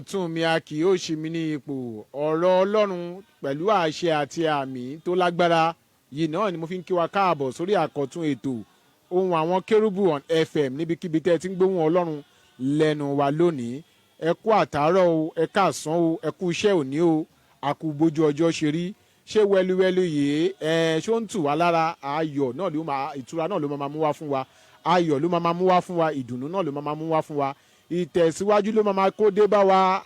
Ọ̀tún mi a kì yóò ṣì mí ní ipò. Ọ̀rọ̀ Ọlọ́run pẹ̀lú àṣẹ àti àmì tó lágbára yìí náà ni mo fi ń kí wa káàbọ̀ sórí àkọ́tún ètò Ohùn Àwọn Kérúbù on FM, níbikíbi tẹ́ ẹ ti ń gbóhùn Ọlọ́run lẹ́nu wa lónìí. Ẹ kú àtàárọ̀ o, ẹ káàsán o, ẹ kú iṣẹ́ òní o, a kú bójú ọjọ́ ṣe rí. Ṣé wẹ́lúwẹ́lú yìí ẹ ṣó ń tù wá lára? Ayọ̀ náà ló máa, ìtura náà ló máa mú wá fún wa, ayọ̀ ló máa mú wá fún wa, ìdùnnú náà ló máa mú wá fún wa, ìtẹ̀síwájú ló máa kó dé bá wa,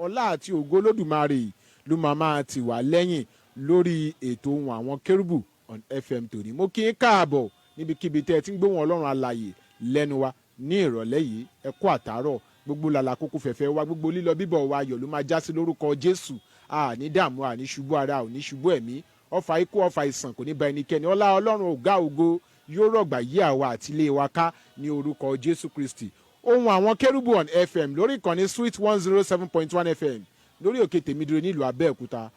ọlá àti ògo Olódùmarè ló máa tì wá lẹ́yìn lórí ètò Ohùn Àwọn Kérúbù on FM tòní. Mo kí n káàbọ̀ níbikíbi tẹ́ ẹ ti ń gbóhùn Ọlọ́run alààyè lẹ́nu wa ní ìrọ̀lẹ́ yìí. Ẹ kú àtàárọ̀. Gbogbo làlà kókó fẹ̀fẹ̀ wa, gbogbo lílọ bíbọ̀ wa, ayọ̀ ló máa já sí lórúkọ Jésù. Àní dààmú, àní ṣubú ara, òní ṣubú ẹ̀mí. Ọfà ikú, ọfà ìsàn kò ní ba ẹnikẹ́ni. Ọlá Ọlọ́run ọ̀gá ògo yóò rọ̀gbà yí àwa àti ilé wa ká ní orúkọ Jésù Kristi. Ohùn Àwọn Kérúbù on FM lórí ìkànnì Sweet 107.1 FM lórí òkè Tèmídire nílùú Abẹ́òkúta,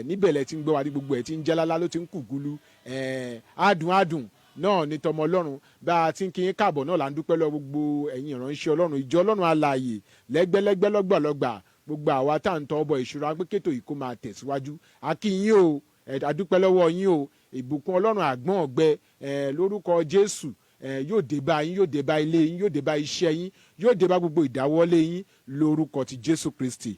níbẹ̀ lẹ ti ń gbọ́ wa ní gbogbo ẹ̀ tí ń jẹ́ lálá ló ti ń kù gúlú. Adùn adùn náà ní tọmọ Ọlọ́run. Bá a ti ń kí yín káàbọ̀ náà là ń dúpẹ́ lọ gbogbo ẹ̀yin ìránṣẹ́ Ọlọ́run, ìjọ Ọlọ́run alààyè, lẹ́gbẹ́lẹ́gbẹ́, lọ́gbàlọ́gbà, gbogbo àwa tá à ń tọ́ ọbọ̀ ìṣúra pé kétò yìí kó máa tẹ̀síwájú. A kí yín o, a dúpẹ́ lọ́wọ́ yín o. Ìbùkún Ọlọ́run àgbọ̀n ọ̀gbẹ lórúkọ Jésù yóò dé bá yín, yóò dé bá ilé yín, yóò dé bá iṣẹ́ yín, yóò dé bá gbogbo ìdáwọ́lé yín lórúkọ ti Jésù Kristi.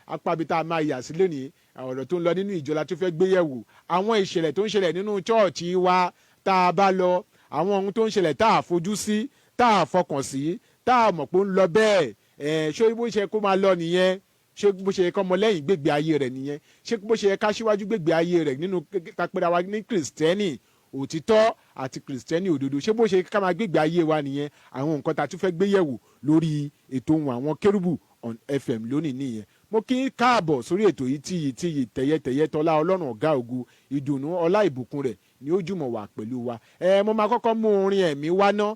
Apábi tá a máa yà sí lónìí, ọ̀rọ̀ tó ń lọ nínú ìjọ la tó fẹ́ gbé yẹ̀wò, àwọn ìṣẹ̀lẹ̀ tó ń ṣẹlẹ̀ nínú chọ́ọ̀chì wa tá a bá lọ, àwọn ohun tó ń ṣẹlẹ̀ tá a fojú sí, tá a fọkàn sí, tá a mọ̀ pé ó ń lọ bẹ́ẹ̀. Ṣé bó ṣe kó máa lọ nìyẹn? Ṣé bó ṣe yẹ kọ́ ọmọlẹ́yìn gbègbè ayé rẹ̀ nìyẹn? Ṣé bó ṣe yẹ ká síwájú gbègbè ayé rẹ̀ nínú tapẹ́ra wa ní Kìrìsìtẹ́nì òtítọ́ àti Kìrìsìtẹ́nì òdodo? Ṣé bó ṣe ká máa gbègbè ayé wa nìyẹn? Àwọn nǹkan tá a tún fẹ́ gbé yẹ̀wò lórí ètò Ohùn Àwọn Kérúbù on FM lónìí nìyẹn. Mo kí n káàbọ̀ sórí ètò yìí tíyì tíyì, tẹ̀yẹtẹ̀yẹ, tọ́lá Ọlọ́run ọ̀gá ògo, ìdùnnú, ọlá, ìbùkún rẹ̀ ni ó jùmọ̀ wà pẹ̀lú wa. Mo máa kọ́kọ́ mú orin ẹ̀mí wá ná.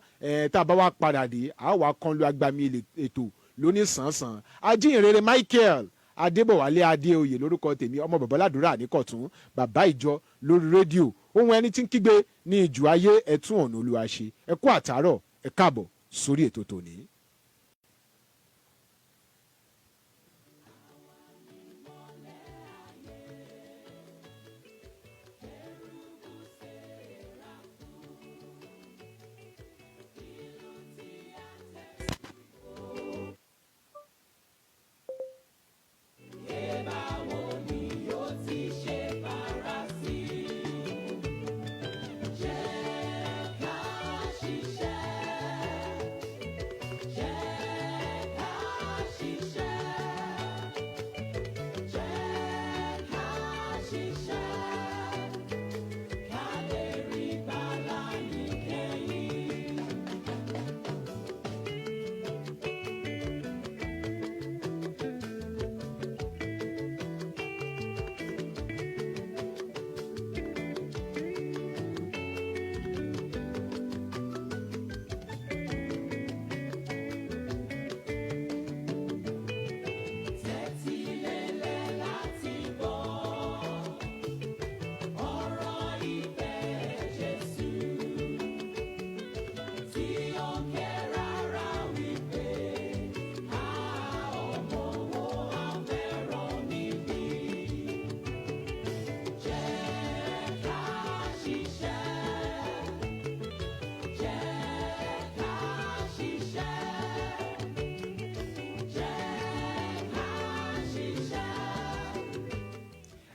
Tá a bá wá padà dé, a wá kan lu agbami ètò lóní sàn-sàn. Ajíhìnrere Michael Adébọ̀wálé Adéoyè lórúkọ tèmi, ọmọ babaládùúrà níkọ̀tún, bàbá ìjọ lórí rédíò, ohun ẹni tí ń kígbe ní ìjù ayé, ẹ̀tún ọ̀nà Olúwa ṣe. Ẹ kú àtàárọ̀, ẹ káàbọ̀ sórí ètò tòní.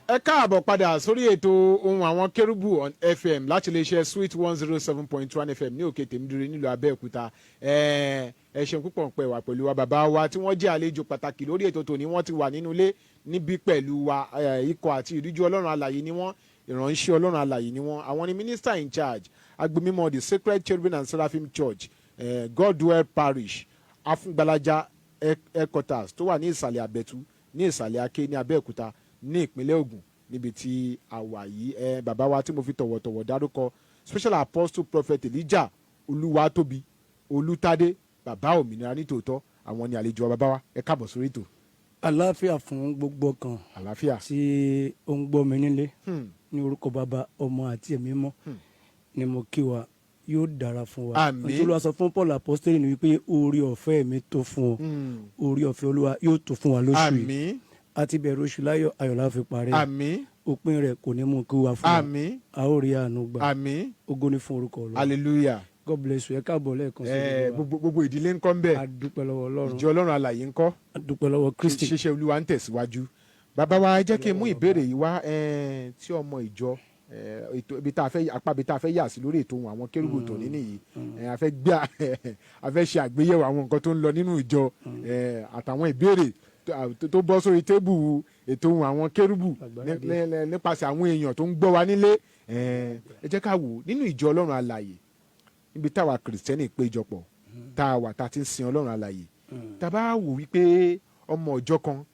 Ẹ káàbọ̀ padà sórí ètò Ohùn Àwọn Kérúbù on FM láti iléeṣẹ́ Sweet 107.1 FM ní òkè Tèmídire nílùú Abẹ́òkúta. Ẹ ṣeun púpọ̀ pẹ̀ wá pẹ̀lú wa. Bàbá wa tí wọ́n jẹ́ àlejò pàtàkì lórí ètò tòní, wọ́n ti wà nínú ilé níbí pẹ̀lú wa. Ikọ̀ àti ìríjú Ọlọ́run alààyè ni wọ́n, ìránṣẹ́ Ọlọ́run alààyè ni wọ́n. Àwọn ni minister in charge agbomímọ̀ the Sacred Cherubim and Seraphim Church, Godwell Parish, Afúngbalaja headquarters tó wà ní ìsàlẹ̀ Àbẹ̀tú, ní ìsàlẹ̀ Aké, ní Abẹ́òkúta, ní ìpínlẹ̀ Ògùn níbi tí a wà yìí. Bàbá wa tí mo fi tọ̀wọ̀tọ̀wọ̀ dárúkọ, Special Apostle Prophet Elijah Olúwatóbi Olùtádé, bàbá òmìnira nítòótọ́, àwọn ni àlejò wa. Bàbá wa, ẹ káàbọ̀ sórí ètò. Àlàáfíà fún gbogbo ọkàn Àlàáfíà. tí ó ń gbọ́ mi nílé. Ní orúkọ Bàbá, Ọmọ àti Ẹ̀mí Mímọ́ ni mo kí wa. Yóò dára fún wa. Àmín. Ohun tí Olúwa sọ fún Paul apostoli ni wípé oore ọ̀fẹ́ mi tó fún ọ. Oore ọ̀fẹ́ Olúwa yóò tó fún wa lóṣù yìí. Àmín. Àti bẹ̀rẹ̀ oṣù láyọ̀, ayọ̀ la fi parí. Àmín. Òpin rẹ̀ kò ní mú kí wá fún wa. Àmín. A ó rí àánú gbà. Àmín. Ògo ni fún orúkọ Ọlọ́run. Hallelujah. God bless you. Ẹ káàbọ̀ lẹ́ẹ̀kan sí Ẹ gbogbo wa. Gbogbo ìdílé ńkọ́ ń bẹ̀? A dúpẹ́ lọ́wọ́ Ọlọ́run. Ìjọ Ọlọ́run alàyè ńkọ́? A dúpẹ́ lọ́wọ́ Kristi. Ṣíṣe Olúwa ń tẹ̀síwájú. Bàbá wa, ẹ jẹ́ kí n mú ìbéèrè yìí wá. Tí ọmọ ìjọ ètò ibi tá a fẹ́ apá ibi tá a fẹ́ yà sí lórí ètò ohun àwọn kérúbù tòní nìyí. A fẹ́ ṣe àgbéyẹ̀wò àwọn nǹkan tó ń lọ nínú ìjọ àtàwọn ìbéèrè tó bọ́ sórí tébù ètò ohun àwọn kérúbù Agbára díẹ̀. nípasẹ̀ àwọn èèyàn tó ń gbọ́ wa nílé. Ẹ jẹ́ ká wò nínú ìjọ Ọlọ́run alàyè, níbi táwa Kìrìsìtẹ́nì péjọpọ̀, tá a wà, tá a ti ń sin Ọlọ́run alàyè, tá a bá wò wípé ọmọ ìjọ kan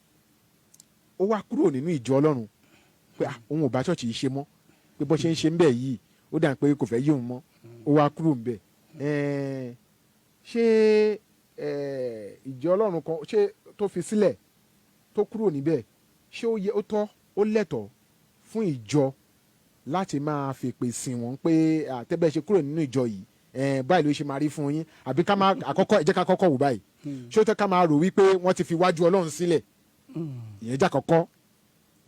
ó wá kúrò nínú ìjọ Ọlọ́run pé ah, òun ò bá ṣọ́ọ̀ṣì yìí ṣe mọ́, pé bó ṣe ń ṣe ń bẹ̀ yìí, ó dà pé kò fẹ́ yé òun mọ́, ó wá kúrò ń bẹ̀. Ṣé ìjọ Ọlọ́run kan ṣé tó fi sílẹ̀ tó kúrò níbẹ̀, ṣé ó yẹ, ó tọ́, ó lẹ́tọ̀ọ́ fún ìjọ láti máa fèpè sìn wọ́n pé àtẹ́bẹ́ ṣe kúrò nínú ìjọ yìí, báyìí ló ṣe máa rí fún yín? Àbí ká máa àkọ́kọ́, ẹ jẹ́ ká kọ́kọ́ wò báyìí, ṣé ó tẹ́ ká máa rò wípé wọ́n ti fi wájú Ọlọ́run sílẹ̀? Ìyẹn jẹ́ àkọ́kọ́.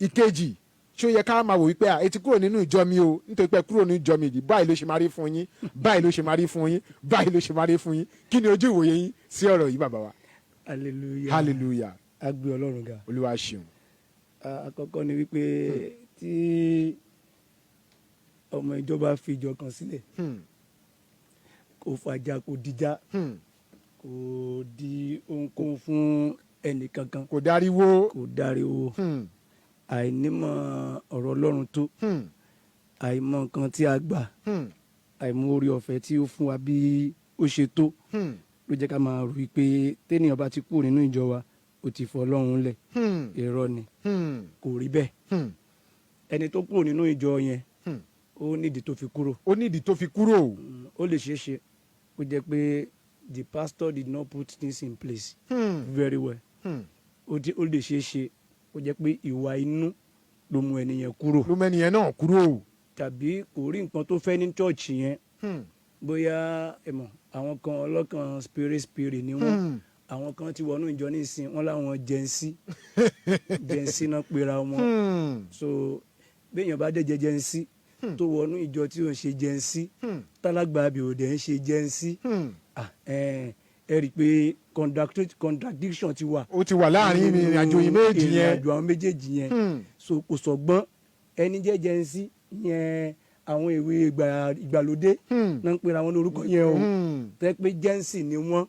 Ìkejì, ṣé ó yẹ ká máa wò wípé ẹ ti kúrò nínú ìjọ mi o, nítorí pé ẹ kúrò nínú ìjọ mi yìí, báyìí ló ṣe máa rí fún yín, báyìí ló ṣe máa rí fún yín, báyìí ló ṣe máa rí fún yín? Kí ni ojú ìwòye yín sí ọ̀rọ̀ yìí, bàbá wa? Hallelujah. Hallelujah. A gbé Ọlọ́run ga. Olúwa ṣeun. Àkọ́kọ́ ni wípé tí ọmọ ìjọba fi ìjọ kan sílẹ̀, kò fàjà, kò dìjà, kò di ohunkóhun fún ẹnìkankan. Kò dáríwó. Kò dáríwó. Àìnímọ̀ ọ̀rọ̀ Ọlọ́run tó, àìmọ̀ nǹkan tí a gbà, àìmọ̀ orí ọ̀fẹ́ tí ó fún wa bí ó ṣe tó ló jẹ́ ká máa rò wípé téèyàn bá ti kúrò nínú ìjọ wa, ó ti fọ Ọlọ́run lẹ̀. Irọ́ ni. Kò rí bẹ́ẹ̀. Ẹni tó kúrò nínú ìjọ yẹn, ó nídìí tó fi kúrò. Ó nídìí tó fi kúrò. Ó lè ṣeé ṣe kó jẹ́ pé the pastor did not put things in place very well. Ó lè ṣeé ṣe kó jẹ́ pé ìwà inú ló mú ẹni yẹn kúrò, ló mẹ́ni yẹn náà kúrò. Tàbí kò rí nǹkan tó fẹ́ ní church yẹn. Bóyá ẹ mọ̀, àwọn kan ọlọ́kàn spirit spirit ni wọ́n. Àwọn kan ti wọnú ìjọ nísìn, wọ́n láwọn Gen Z, Gen Z náà pera wọn. So béèyàn bá dé jẹ Gen Z tó wọnú ìjọ tí ò ń ṣe Gen Z, tálágbà àbí òde ń ṣe Gen Z, ah, ẹ rí i pé contradiction ti wà. Ó ti wà láàrin ìrìn àjò yìí méjì yẹn. Ìrìn àjò àwọn méjèèjì yẹn. So kò sọgbọ́n ẹni jẹ́ Gen Z yẹn, àwọn èwe ìgbàlódé náà ń pera wọn lórúkọ yẹn o. Tẹ́ pé Gen Z ni wọ́n,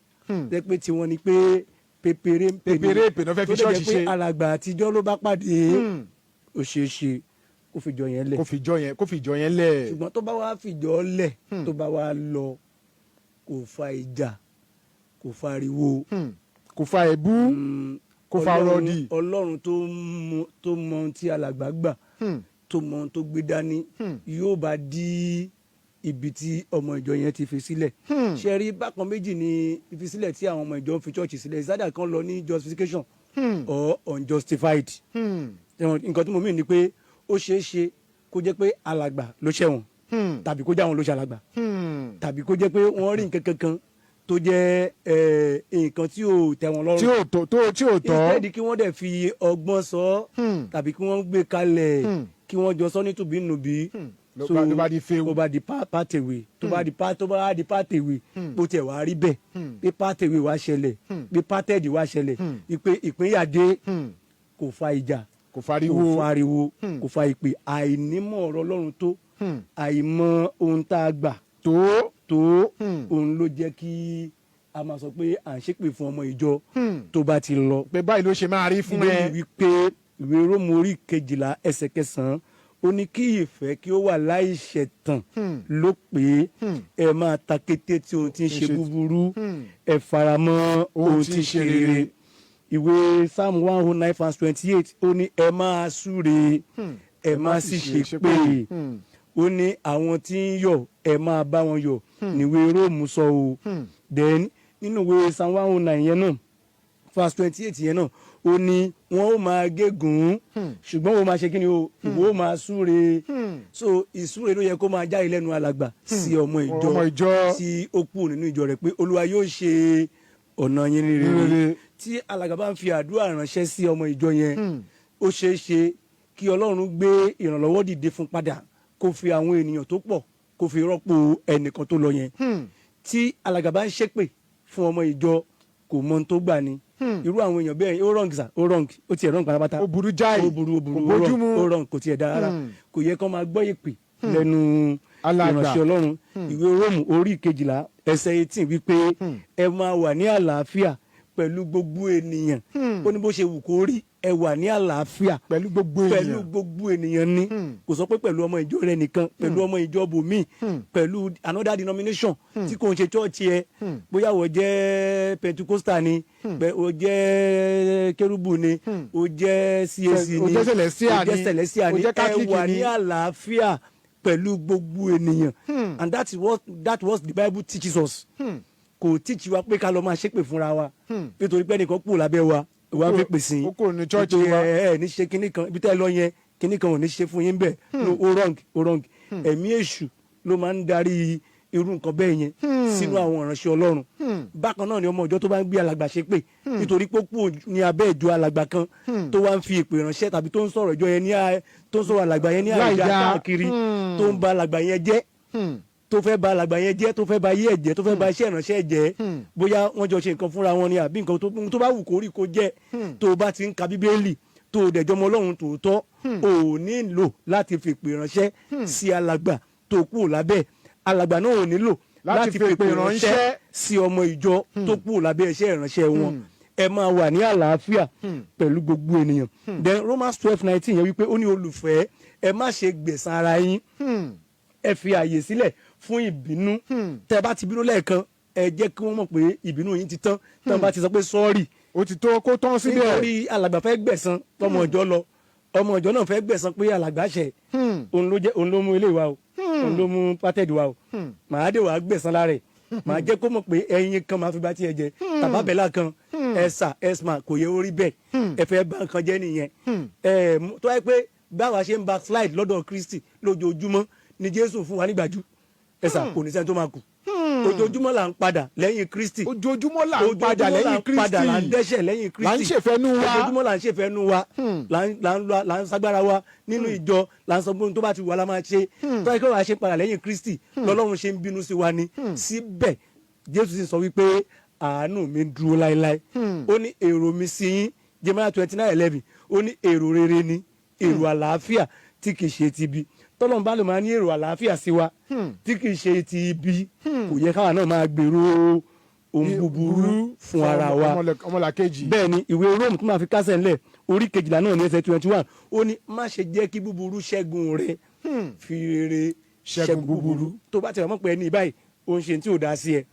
tẹ́ pé tiwọn ni pé pépéré ń pè ní Pépéré ìpè náà fẹ́ fi tó dẹ̀ jẹ́ ṣọ́ọ̀ṣì pé ṣe. alàgbà àtijọ́ ló bá pàdé, ó ṣeé ṣe kó fìjọ yẹn lẹ̀. Kó fìjọ yẹn lẹ̀. Ṣùgbọ́n tó bá wá fìjọ lẹ̀, tó bá wá lọ, kò fa ìjà, kò fariwo. Kò fa ẹ̀bú, kò fa ọ̀rọ̀ dì. Ọlọ́run tó mọ ohun tí alàgbà gbà, tó mọ ohun tó gbé dání, yóò bá dí ibi tí ọmọ ìjọ yẹn ti fi sílẹ̀. Ṣe rí, bákan méjì ni ìfisílẹ̀ tí àwọn ọmọ ìjọ fi church sílẹ̀: ìsádà kan lọ ní justification or unjustified. Nǹkan tí mo mean ni pé ó ṣeé ṣe kó jẹ́ pé alàgbà ló ṣẹ̀wọ̀n, tàbí kó jẹ́ àwọn ló ṣe alàgbà, tàbí kó jẹ́ pé wọ́n rí nǹkan kankan tó jẹ́ nǹkan tí ò tẹ́ wọn lọ́rùn, tí ò tó tó tí ò tọ́. Instead kí wọ́n dẹ̀ fi ọgbọ́n sọ ọ́, tàbí kí wọ́n gbé kalẹ̀, kí wọ́n jọ sọ ní tùbínùbí. Ló bá di féwu. Ó bá di pàtẹ̀wé, tó bá di pàtẹ̀wé, bó tiẹ̀ wá rí bẹ́ẹ̀ pé pàtẹ̀wé wá ṣẹlẹ̀, pé pàtẹ́ẹ̀dì wá ṣẹlẹ̀, ìpè ìpínyà dé, kò fa ìjà, kò fariwo, kò fariwo, kò fa ìpè. Àìnímọ̀ ọ̀rọ̀ Ọlọ́run tó, àìmọ̀ ohun tá a gbà tó tó, òun ló jẹ́ kí a máa sọ pé à ń ṣépè fún ọmọ ìjọ tó bá ti lọ. Pé báyìí ló ṣe máa rí fún Bíbélì ẹ. wípé, ìwé Róòmù orí 12 ẹsẹ̀ 9, ó ní kí ìfẹ́ kí ó wà láìṣẹ̀tàn ló pé ẹ máa ta kété tí ohun tí ń ṣe búburú, ẹ faramọ́ ohun tí ń ṣe rere. Ìwé Psalm 109 verse 28, ó ní ẹ máa súre, ẹ má sì ṣe pé. Ó ní àwọn tí ń yọ̀, ẹ máa bá wọn yọ̀, níwèé Róòmù sọ o. Then nínú ìwé Psalm 109 yẹn náà, verse 28 yẹn náà, ó ní wọn ó máa gégùn, ṣùgbọ́n ó máa ṣe kí ni o? Ìwọ ó máa súre. So ìsúre ló yẹ kó máa jáde lẹ́nu alàgbà sí ọmọ ìjọ Ọmọ ìjọ. tí ó kú nínú ìjọ rẹ̀, pé Olúwa yóò ṣe ọ̀nà yín ní rere. Rere. Tí alàgbà bá ń fi àdúrà ránṣẹ́ sí ọmọ ìjọ yẹn, ó ṣeé ṣe kí Ọlọ́run gbé ìrànlọ́wọ́ dìde fún padà, kó fi àwọn ènìyàn tó pọ̀ kó fi rọ́pò ẹnìkan tó lọ yẹn. Tí alàgbà bá ń ṣépè fún ọmọ ìjọ, kò mọ ohun tó gbà ni. Irú àwọn èèyàn bẹ́ẹ̀, ó wrong sir, ó wrong, ó tiẹ̀ wrong pátápátá. Ó burú jáì. Ó burú, ó burú. Kò Ó wrong. bójú mu. Ó wrong, kò tiẹ̀ dáa rárá. Kò yẹ kó máa gbọ́ ìpè lẹ́nu Alàgbà. ìránṣẹ́ Ọlọ́run. Ìwé Róòmù orí 12 ẹsẹ̀ 18 wípé ẹ máa wà ní àlàáfíà pẹ̀lú gbogbo ènìyàn. Ó ní bó ṣe wù kó rí, ẹ wà ní àlàáfíà pẹ̀lú gbogbo pẹ̀lú ènìyàn. gbogbo ènìyàn ni. Kò sọ pé pẹ̀lú ọmọ ìjọ rẹ nìkan, pẹ̀lú ọmọ ìjọ bòmíì, pẹ̀lú another denomination tí kò ń ṣe church ẹ. Bóyá wọ́n jẹ́ Pentecostal ni, o jẹ́ Kérúbù ni, o jẹ́ CAC ni, O jẹ́ Celestial o jẹ́ ni, Celestial o ni, jẹ́ ẹ Catholic wà ni. ní àlàáfíà pẹ̀lú gbogbo ènìyàn. And that what the Bible teaches us. Kò teach wa pé ká lọ máa ṣépè fúnra wa nítorí pé ẹnìkan kúrò lábẹ́ wa, wa fi pèsè. Ó kúrò ní church Wípé wa. ẹ ní ṣe kinní kan, ibi tẹ́ ẹ lọ yẹn, kinní kan ò ní ṣe fún yín bẹ́ẹ̀. No, ó wrong, ó wrong. Ẹ̀mí èṣù ló máa ń darí irú nǹkan bẹ́ẹ̀ yẹn sínú àwọn ìránṣẹ́ Ọlọ́run. Bákan náà ni ọmọ ìjọ tó bá ń gbé alàgbà ṣépè nítorí pé ó kúrò ní abẹ́ ìjọ alàgbà kan, tó wá ń fi ìpè ránṣẹ́ tàbí tó ń sọ̀rọ̀ ìjọ yẹn ní tó ń sọ̀rọ̀ alàgbà yẹn ní àìdá Láìda. káàkiri, tó ń ba alàgbà yẹn jẹ́, tó fẹ́ ba alàgbà yẹn jẹ́, tó fẹ́ ba ayé ẹ̀ jẹ́, tó fẹ́ ba iṣẹ́ ìránṣẹ́ jẹ́, bóyá wọ́n jọ ṣe nǹkan fúnra wọn ni àbí nǹkan tó bá wù kó rí kó jẹ́, tó o bá ti ń ka Bíbélì, tó o dẹ̀jọ́ mọ Ọlọ́run tòótọ́, o ò nílò láti fi ìpè ránṣẹ́ sí alàgbà tó kúrò lábẹ́. Alàgbà náà ò nílò láti fi ìpè ránṣẹ́ sí ọmọ ìjọ tó kúrò lábẹ́ iṣẹ́ ìránṣẹ́ wọn. Ẹ máa wà ní àlàáfíà pẹ̀lú gbogbo ènìyàn. Then Romans 12:19 yẹn wípé, ó ní, "Olùfẹ́, ẹ má ṣe gbẹ̀san ara yín, ẹ fi àyè sílẹ̀ fún ìbínú." Tẹ́ bá ti bínú lẹ́ẹ̀kan, ẹ jẹ́ kí wọ́n mọ̀ pé ìbínú yín ti tán. Tẹ́ bá ti sọ pé sorry, Ó ti tó, kó tán síbẹ̀. Nítorí alàgbà fẹ́ gbẹ̀san tọmọ ìjọ lọ, ọmọ ìjọ náà fẹ́ gbẹ̀san pé alàgbà ṣẹ̀. Òun ló jẹ́, òun ló mú ilé wa o, òun ló mú pátẹ́ẹ̀dì wa o. Màá dé, wàá gbẹ̀san lára ẹ̀, màá jẹ́ kó mọ̀ pé ẹyin kan máa fi bá tiẹ̀ jẹ tàbá bẹ́là kan. Ẹ̀sà ẹ̀sìmà, kò yẹ orí bẹ́ẹ̀. Ẹ fẹ́ bá nǹkan jẹ́ nìyẹn. Ẹ tó yẹ pé báwa ṣe ń backslide lọ́dọ̀ Kristi lójoojúmọ́ ni Jésù fún wa nígbàjú. Ẹ̀sà, kò ní sẹ́ni tó máa kù. Ojoojúmọ́ là ń padà lẹ́yìn Kristi. Ojoojúmọ́ là ń padà Ojoojúmọ́ là lẹ́yìn ń padà, là ń Kristi. dẹ́ṣẹ̀ lẹ́yìn Kristi. Là ń ṣèfẹ́nú wa. Ojoojúmọ́ là ń ṣèfẹ́nú wa, là ń sagbára wa nínú ìjọ, là ń sọ pé ohun tó bá ti wà la máa ṣe. Tó yẹ kí wàá ṣe padà lẹ́yìn Kristi lọ́lọ́run ṣe ń bínú sí wa ni. Síbẹ̀ Jésù sì sọ wípé àánú mi dúró láéláé. Ó ní èrò mi sí yín, Jeremiah 29:11, ó ní èrò rere ni, èrò àlàáfíà tí kì í ṣe ti ibi. Tọ́lọ́run bá lè máa ní èrò àlàáfíà sí wa tí kì í ṣe ti ibi, kò yẹ káwa náà máa gbèrò ohun búburú fún ara wa. Ọmọlàkejì. Bẹ́ẹ̀ ni ìwé Rome tó máa fi kásẹ̀ ńlẹ̀, orí 12 náà ní ẹsẹ̀ 21, ó ní má ṣe jẹ́ kí búburú ṣẹ́gun rẹ, fi rere ṣẹ́gun búburú. Tó bá ti wà mọ̀ pé ẹni báyìí ó ń ṣe tí ò dá sí ẹ,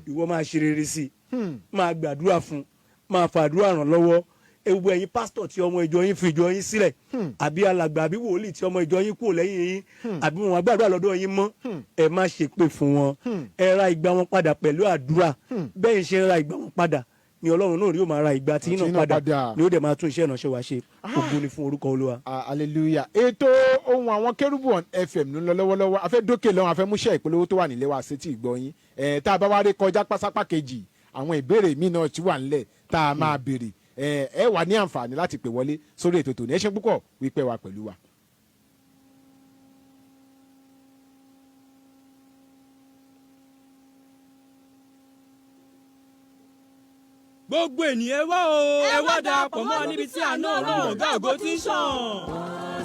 ìwọ máa ṣe rere sí i, máa gbàdúrà fún, máa fàdúrà ràn lọ́wọ́. Ewu ẹ̀yin pásítọ̀ tí ọmọ ìjọ yín fi ìjọ yín sílẹ̀, àbí alàgbà àbí wòlíì tí ọmọ ìjọ yín kúrò lẹ́yìn yín, àbí wọn gbàdúrà lọ́dọ̀ yín mọ́, ẹ má ṣe pé fún wọn. Ẹ ra ìgbà wọn padà pẹ̀lú àdúrà. Bẹ́ẹ̀ ṣe ń ra ìgbà wọn padà ni Ọlọ́run náà yóò máa ra ìgbà tí Àti yín yín náà náà padà, padà. ni ó dẹ̀ máa tún iṣẹ́ ìránṣẹ́ wa ṣe. Ògo ni fún orúkọ Olúwa. Ah, hallelujah. Ètò Ohun Àwọn Kérúbù on FM ló ń lọ lọ́wọ́lọ́wọ́. A fẹ́ dókè lọ́wọ́, a fẹ́ múṣẹ́ ìpolówó tó wà nílé wa sétí ìgbọ́yín ẹ̀. Tá a bá wá rí kọjá pásápá kejì, àwọn ìbéèrè míì náà ti wà nílẹ̀ tá a máa béèrè. Ẹ̀ ẹ wà ní àǹfààní láti pè wọlé sórí ètò tòní. Ẹ ṣé púpọ̀ wípé wà pẹ̀lú wa. Gbogbo ènìyàn, ẹ wá o, ẹ wá darapọ̀ mọ́ wa níbi tí àánú Ọlọ́run Ọ̀gá ògo ti ń ṣàn.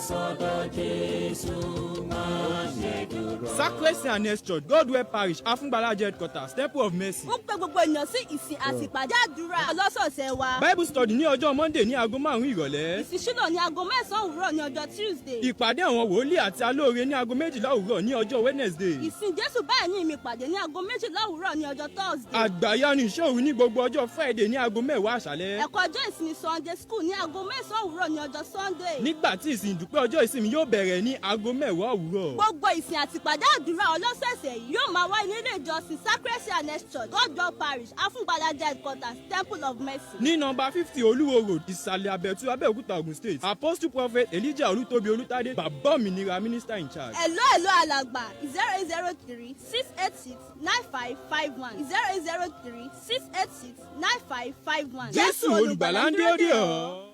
Sacred and Church, Godwell Parish, Afungbalaje Headquarters, Temple of Mercy. Ó pe gbogbo ènìyàn sí ìsìn àti ìpàdé àdúrà ọlọ́sọ̀ọ̀sẹ̀ wa. Bible study ní ọjọ́ Monday ní aago 5 ìrọ̀lẹ́. Ìsìn Ṣílò ní aago 9 òwúrọ̀ ní ọjọ́ Tuesday. Ìpàdé àwọn wòlíì àti alóore ní aago 12 òwúrọ̀ ní ọjọ́ Wednesday. Ìsìn Jésù báyìí ní ìmì pàdé ní aago 12 òwúrọ̀ ní ọjọ́ Thursday. Àgbàyanu ìṣọ́ òru ní gbogbo ọjọ́ Friday ní aago 10 àṣálẹ́. Ẹ̀kọ́ ọjọ́ ìsinmi, Sunday school, ní aago 9 òwúrọ̀ ní ọjọ́ Sunday. Nígbà tí ìsìn ìdúpẹ́ Ìsìndúpẹ́ ọjọ́ ìsinmi yóò bẹ̀rẹ̀ ní aago 10 òwúrọ̀. Gbogbo ìsìn àti ìpàdé àdúrà ọlọ́sẹ̀ẹ̀sẹ̀ yìí yóò máa wáyé nílé ìjọsìn Sacred C&S Church, Godwell Parish, Afúngbalaja Headquarters, Temple of Mercy. Ní nọ́mbà 50, Olúwo Road, Ìsàlẹ̀ Àbẹ̀tú, Abẹ́òkúta, Ogun State. Apostle Prophet Elijah Olútóbi Olútádé, Bàbá Òmìnira, minister in charge. Hello, hello, alàgbà, 08036869551, 08036869551. Jésù Olùgbàlà ń dúró dè ọ́.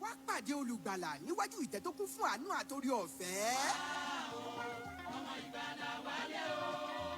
Wá pàdé olùgbàlà níwájú ìtẹ́ tó kún fún àánú àtòrí ọ̀fẹ́.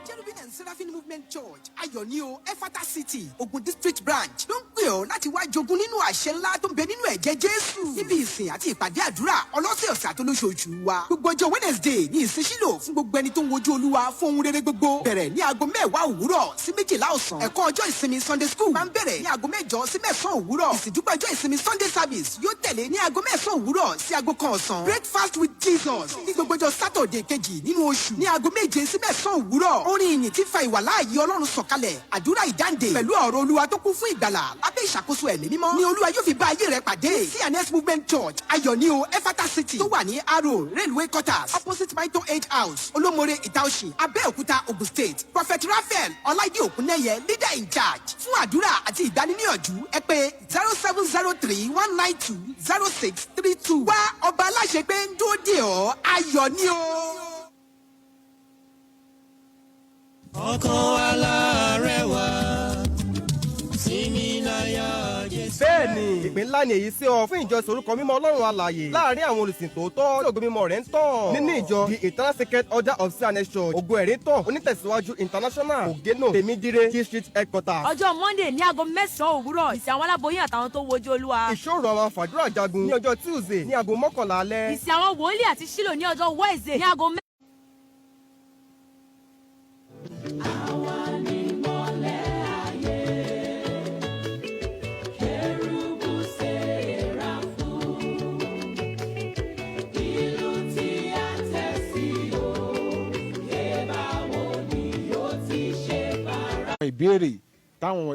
Cherubim and Seraphim Movement Church, Ayọ̀ ní o, Efata City, Ogun District Branch ló ń pè ọ́ láti wá jogún nínú àṣẹ ńlá tó ń bẹ nínú ẹ̀jẹ̀ Jésù. Níbi ìsìn àti ìpàdé àdúrà ọlọ́sẹ̀ọ̀sẹ̀ àtolóṣooṣù wa. Gbogbo ọjọ́ Wednesday ní ìsìn sílò fún gbogbo ẹni tó ń wojú Olúwa fún ohun rere gbogbo. Bẹ̀rẹ̀ ní aago 10 òwúrọ̀ sí 12 ọ̀sán. Ẹ̀kọ́ ọjọ́ ìsinmi Sunday school máa ń bẹ̀rẹ̀ ní aago 8 sí 9 òwúrọ̀. Ìsìndúpẹ́ ọjọ́ ìsinmi Sunday service yóò tẹ̀lé ní aago 9 òwúrọ̀ sí aago 1 ọ̀sán. Breakfast with Jesus ní gbogbo ọjọ́ Saturday kejì nínú oṣù ní aago 7 sí 9 òwúrọ̀. Orin ìyìn tí fa ìwàláàyè Ọlọ́run sọ̀kalẹ̀, àdúrà ìdáǹdè pẹ̀lú ọ̀rọ̀ Olúwa tó kún fún ìgbàlà lábẹ́ ìṣàkóso Ẹ̀mí Mímọ́ ni Olúwa yóò fi bá ayé rẹ pàdé. C&S Movement Church, Ayọ̀ ní o, Efata City, tó wà ní Aro Railway Quarters, opposite Mito Age House, Olómore, Ìtaòsì, Abẹ́òkúta, Ogun State. Prophet Raphael Ọláìdí Òkúnnẹ́yẹ, leader in charge. Fún àdúrà àti ìgbaniníyànjú, ẹ pè 07031920632. Wá, ọba aláṣẹ pé ń dúró dè ọ́. Ayọ̀ ní o. Ọkàn alárẹ̀wá sinmi láyà Jésù. Bẹ́ẹ̀ni, ìpín ńlá ni èyí sí ọ fún ìjọsìn orúkọ mímọ́ Ọlọ́run alààyè láàrin àwọn olùsìn tòótọ́ tí ògo mímọ́ rẹ̀ ń tàn. Nínú ìjọ The Eternal Sacred Order of C&S Church, Ògo Ẹ̀rí Tàn, onítẹ̀síwájú International, Ògénò, Tèmídíré District Headquarters. Ọjọ́ Monday ní aago 9 òwúrọ̀, ìsìn àwọn aláboyún àtàwọn tó wojú Olúwa. Ìṣòro àwọn fàdúrà jagun ní ọjọ́ Tuesday ní aago 11 alẹ́. Ìsìn àwọn wòlíì àti sílò ní ọjọ́ Wednesday ní aago Àwa ni mọ́lẹ̀ ayé, kérúbù séráfù, ìlú tí a tẹ̀ sí òkè, báwo ni yóò ti ṣe fara. Ìbéèrè táwọn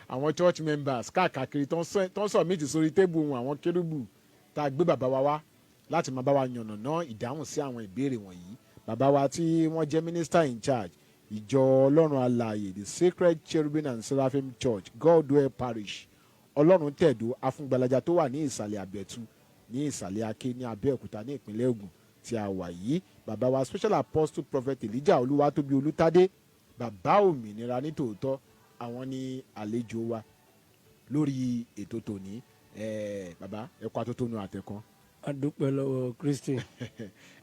àwọn church members káàkiri tó ń submit sórí table wọn, àwọn kérúbù tá a gbé bàbá wa wá láti máa bá wa yànnàná ìdáhùn sí àwọn ìbéèrè wọ̀nyí, bàbá wa tí wọ́n jẹ́ minister in charge ìjọ Ọlọ́run alààyè, The Sacred Cherubim and Seraphim Church, Godwell Parish, Ọlọ́run Tẹ̀dó, Afúngbalaja, tó wà ní Ìsàlẹ̀ Àbẹ̀tú, ní Ìsàlẹ̀ Aké, ní Abẹ́òkúta, ní ìpínlẹ̀ Ògùn tí a wà yìí, bàbá wa Special Apostle Prophet Elijah Olúwatóbi Olútádé, Bàbá Òmìnira nítòótọ́, àwọn ní àlejò wa lórí ètò tòní. Bàbá, ẹ kú atótónu àtẹ̀kan. A dúpẹ́ lọ́wọ́ Kristi.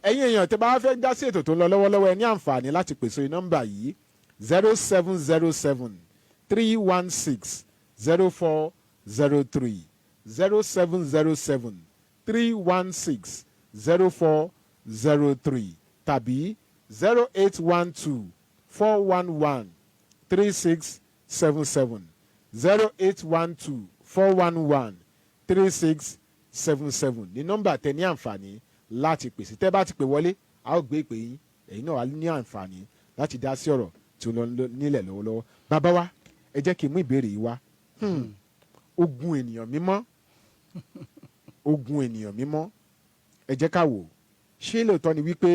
Ẹ̀yin èèyàn tẹ́ bá fẹ́ dá sí ètò tó ń lọ lọ́wọ́lọ́wọ́, ẹ ní àǹfààní láti pèsè nọ́mbà yìí: 07073160403, 07073160403, tàbí 08124113677, 08124113677 ní nọ́mbà tẹ́ ní àǹfààní láti pèsè. Tẹ́ bá ti pè wọlé, a ó gbé ìpè yín, ẹ̀yin náà wà ní àǹfààní láti dá sí ọ̀rọ̀ tí ó lọ nílẹ̀ lọ́wọ́lọ́wọ́. Bàbá wa, ẹ jẹ́ kí n mú ìbéèrè yìí wá. Ogun ènìyàn mímọ́, ogun ènìyàn mímọ́, ẹ jẹ́ ká wò ó. Ṣé lóòótọ́ ni wípé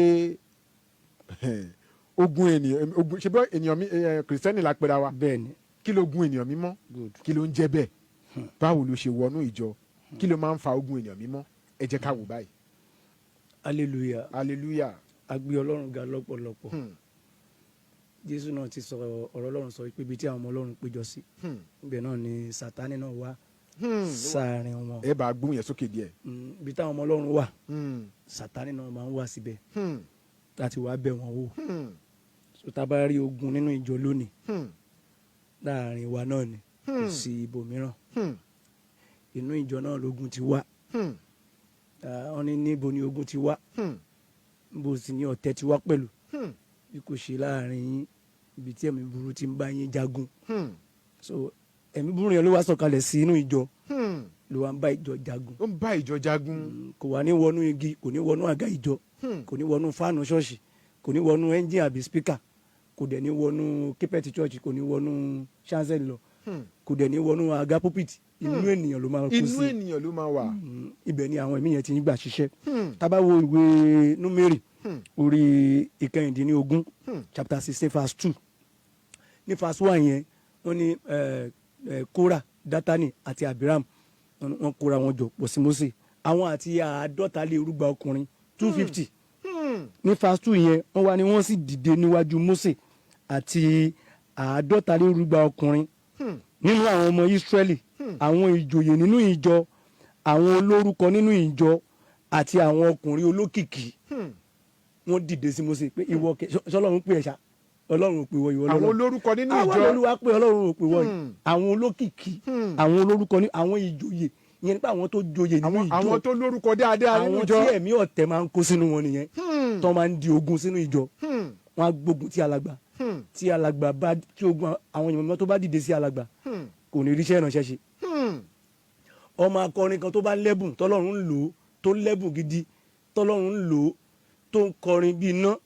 ogun ènìyàn, ogun ṣe bọ́ ènìyàn mi kìrìsìtẹ́nì la pera wa? Bẹ́ẹ̀ni. Kí ló ogun ènìyàn mímọ́? Good. Kí ló ń jẹ́ bẹ́ẹ̀? Báwo ló ṣe wọnú ìjọ? Kí ló máa ń fa ogun ènìyàn mímọ́? Ẹ jẹ́ ká wò báyìí. Hallelujah. Hallelujah. A gbé Ọlọ́run ga lọ́pọ̀lọpọ̀. Jésù náà ti sọ ọ̀rọ̀ Ọlọ́run, sọ pé ibi tí àwọn ọmọ Ọlọ́run péjọ sí, ibẹ̀ náà ni Sátánì náà wá sáàrin wọn. Ẹ bá a gbóhùn yẹn sókè díẹ̀. Ibi táwọn ọmọ Ọlọ́run wà, Sátánì náà máa ń wá síbẹ̀ láti wá bẹ̀ wọ́n wò. So tá a bá rí ogun nínú ìjọ lónìí, láàrin wa náà ni, kò sí ibòmíràn. Inú ìjọ náà lógun ti wá. Wọ́n ní níbo ni ogun ti wá, níbo sì ni ọ̀tẹ̀ ti wá pẹ̀lú, bí kò ṣe láàrin yín, ibi tí ẹ̀mí burú ti ń bá yín jagun? So ẹ̀mí burú yẹn ló wá sọ̀kalẹ̀ sí inú ìjọ, ló wá ń bá ìjọ jagun. Ó ń bá ìjọ jagun. Kò wá ní wọnú igi, kò ní wọnú àga ìjọ, kò ní wọnú fáànù ṣọ́ọ̀ṣì, kò ní wọnú ẹ́ńjìn àbí speaker, kò dẹ̀ ní wọnú carpet church, kò ní wọnú chancel lọ. Kò dẹ̀ ní wọnú àga pulpit, inú ènìyàn ló máa kó Inú sí. ènìyàn ló máa wà. Ibẹ̀ ni àwọn ẹ̀mí yẹn ti ń gbà ṣiṣẹ́. Tá bá wo ìwé Númérì orí 16, chapter 16 verse 2, ní verse 1 yẹn, wọ́n ní Kóra, Dátánì àti Abiram, wọ́n kóra wọn jọ pọ̀ sí Mósè, àwọn àti 250 ọkùnrin, 250. Ní verse 2 yẹn, wọ́n wá ní wọ́n sì dìde níwájú Mósè àti 250 ọkùnrin nínú àwọn ọmọ Ísírẹ́lì, àwọn ìjòyè nínú ìjọ, àwọn olórúkọ nínú ìjọ àti àwọn ọkùnrin olókìkí. Wọ́n dìde sí Mósè pé, ìwọ ṣọlọ́run pè ẹ́ ṣá? Ọlọ́run ò pè wọ, ìwọ Àwọn lọ́lọ́run. olórúkọ nínú Àwọn ìjọ. Olúwa pé Ọlọ́run ò pè wọ yìí. Àwọn olókìkí, àwọn olórúkọ ní, àwọn ìjòyè, ìyẹn nípa àwọn tó joyè nínú ìjọ. Àwọn tó lórúkọ dáadáa nínú Àwọn ìjọ. tí ẹ̀mí ọ̀tẹ̀ máa ń kó sínú wọn nìyẹn, tó máa ń di ogun sínú ìjọ. Wọn á gbógun tí alàgbà, tí alàgbà bá tí ogun àwọn èèyàn mímọ́ tó bá dìde sí alàgbà, kò ní ríṣẹ́ ìránṣẹ́ ṣe. Ọmọ akọrin kan tó bá lẹ́bùn, tọ́lọ́run ń lò ó, tó lẹ́bùn gidi, tọ́lọ́run ń lò ó, tó ń kọrin bí iná,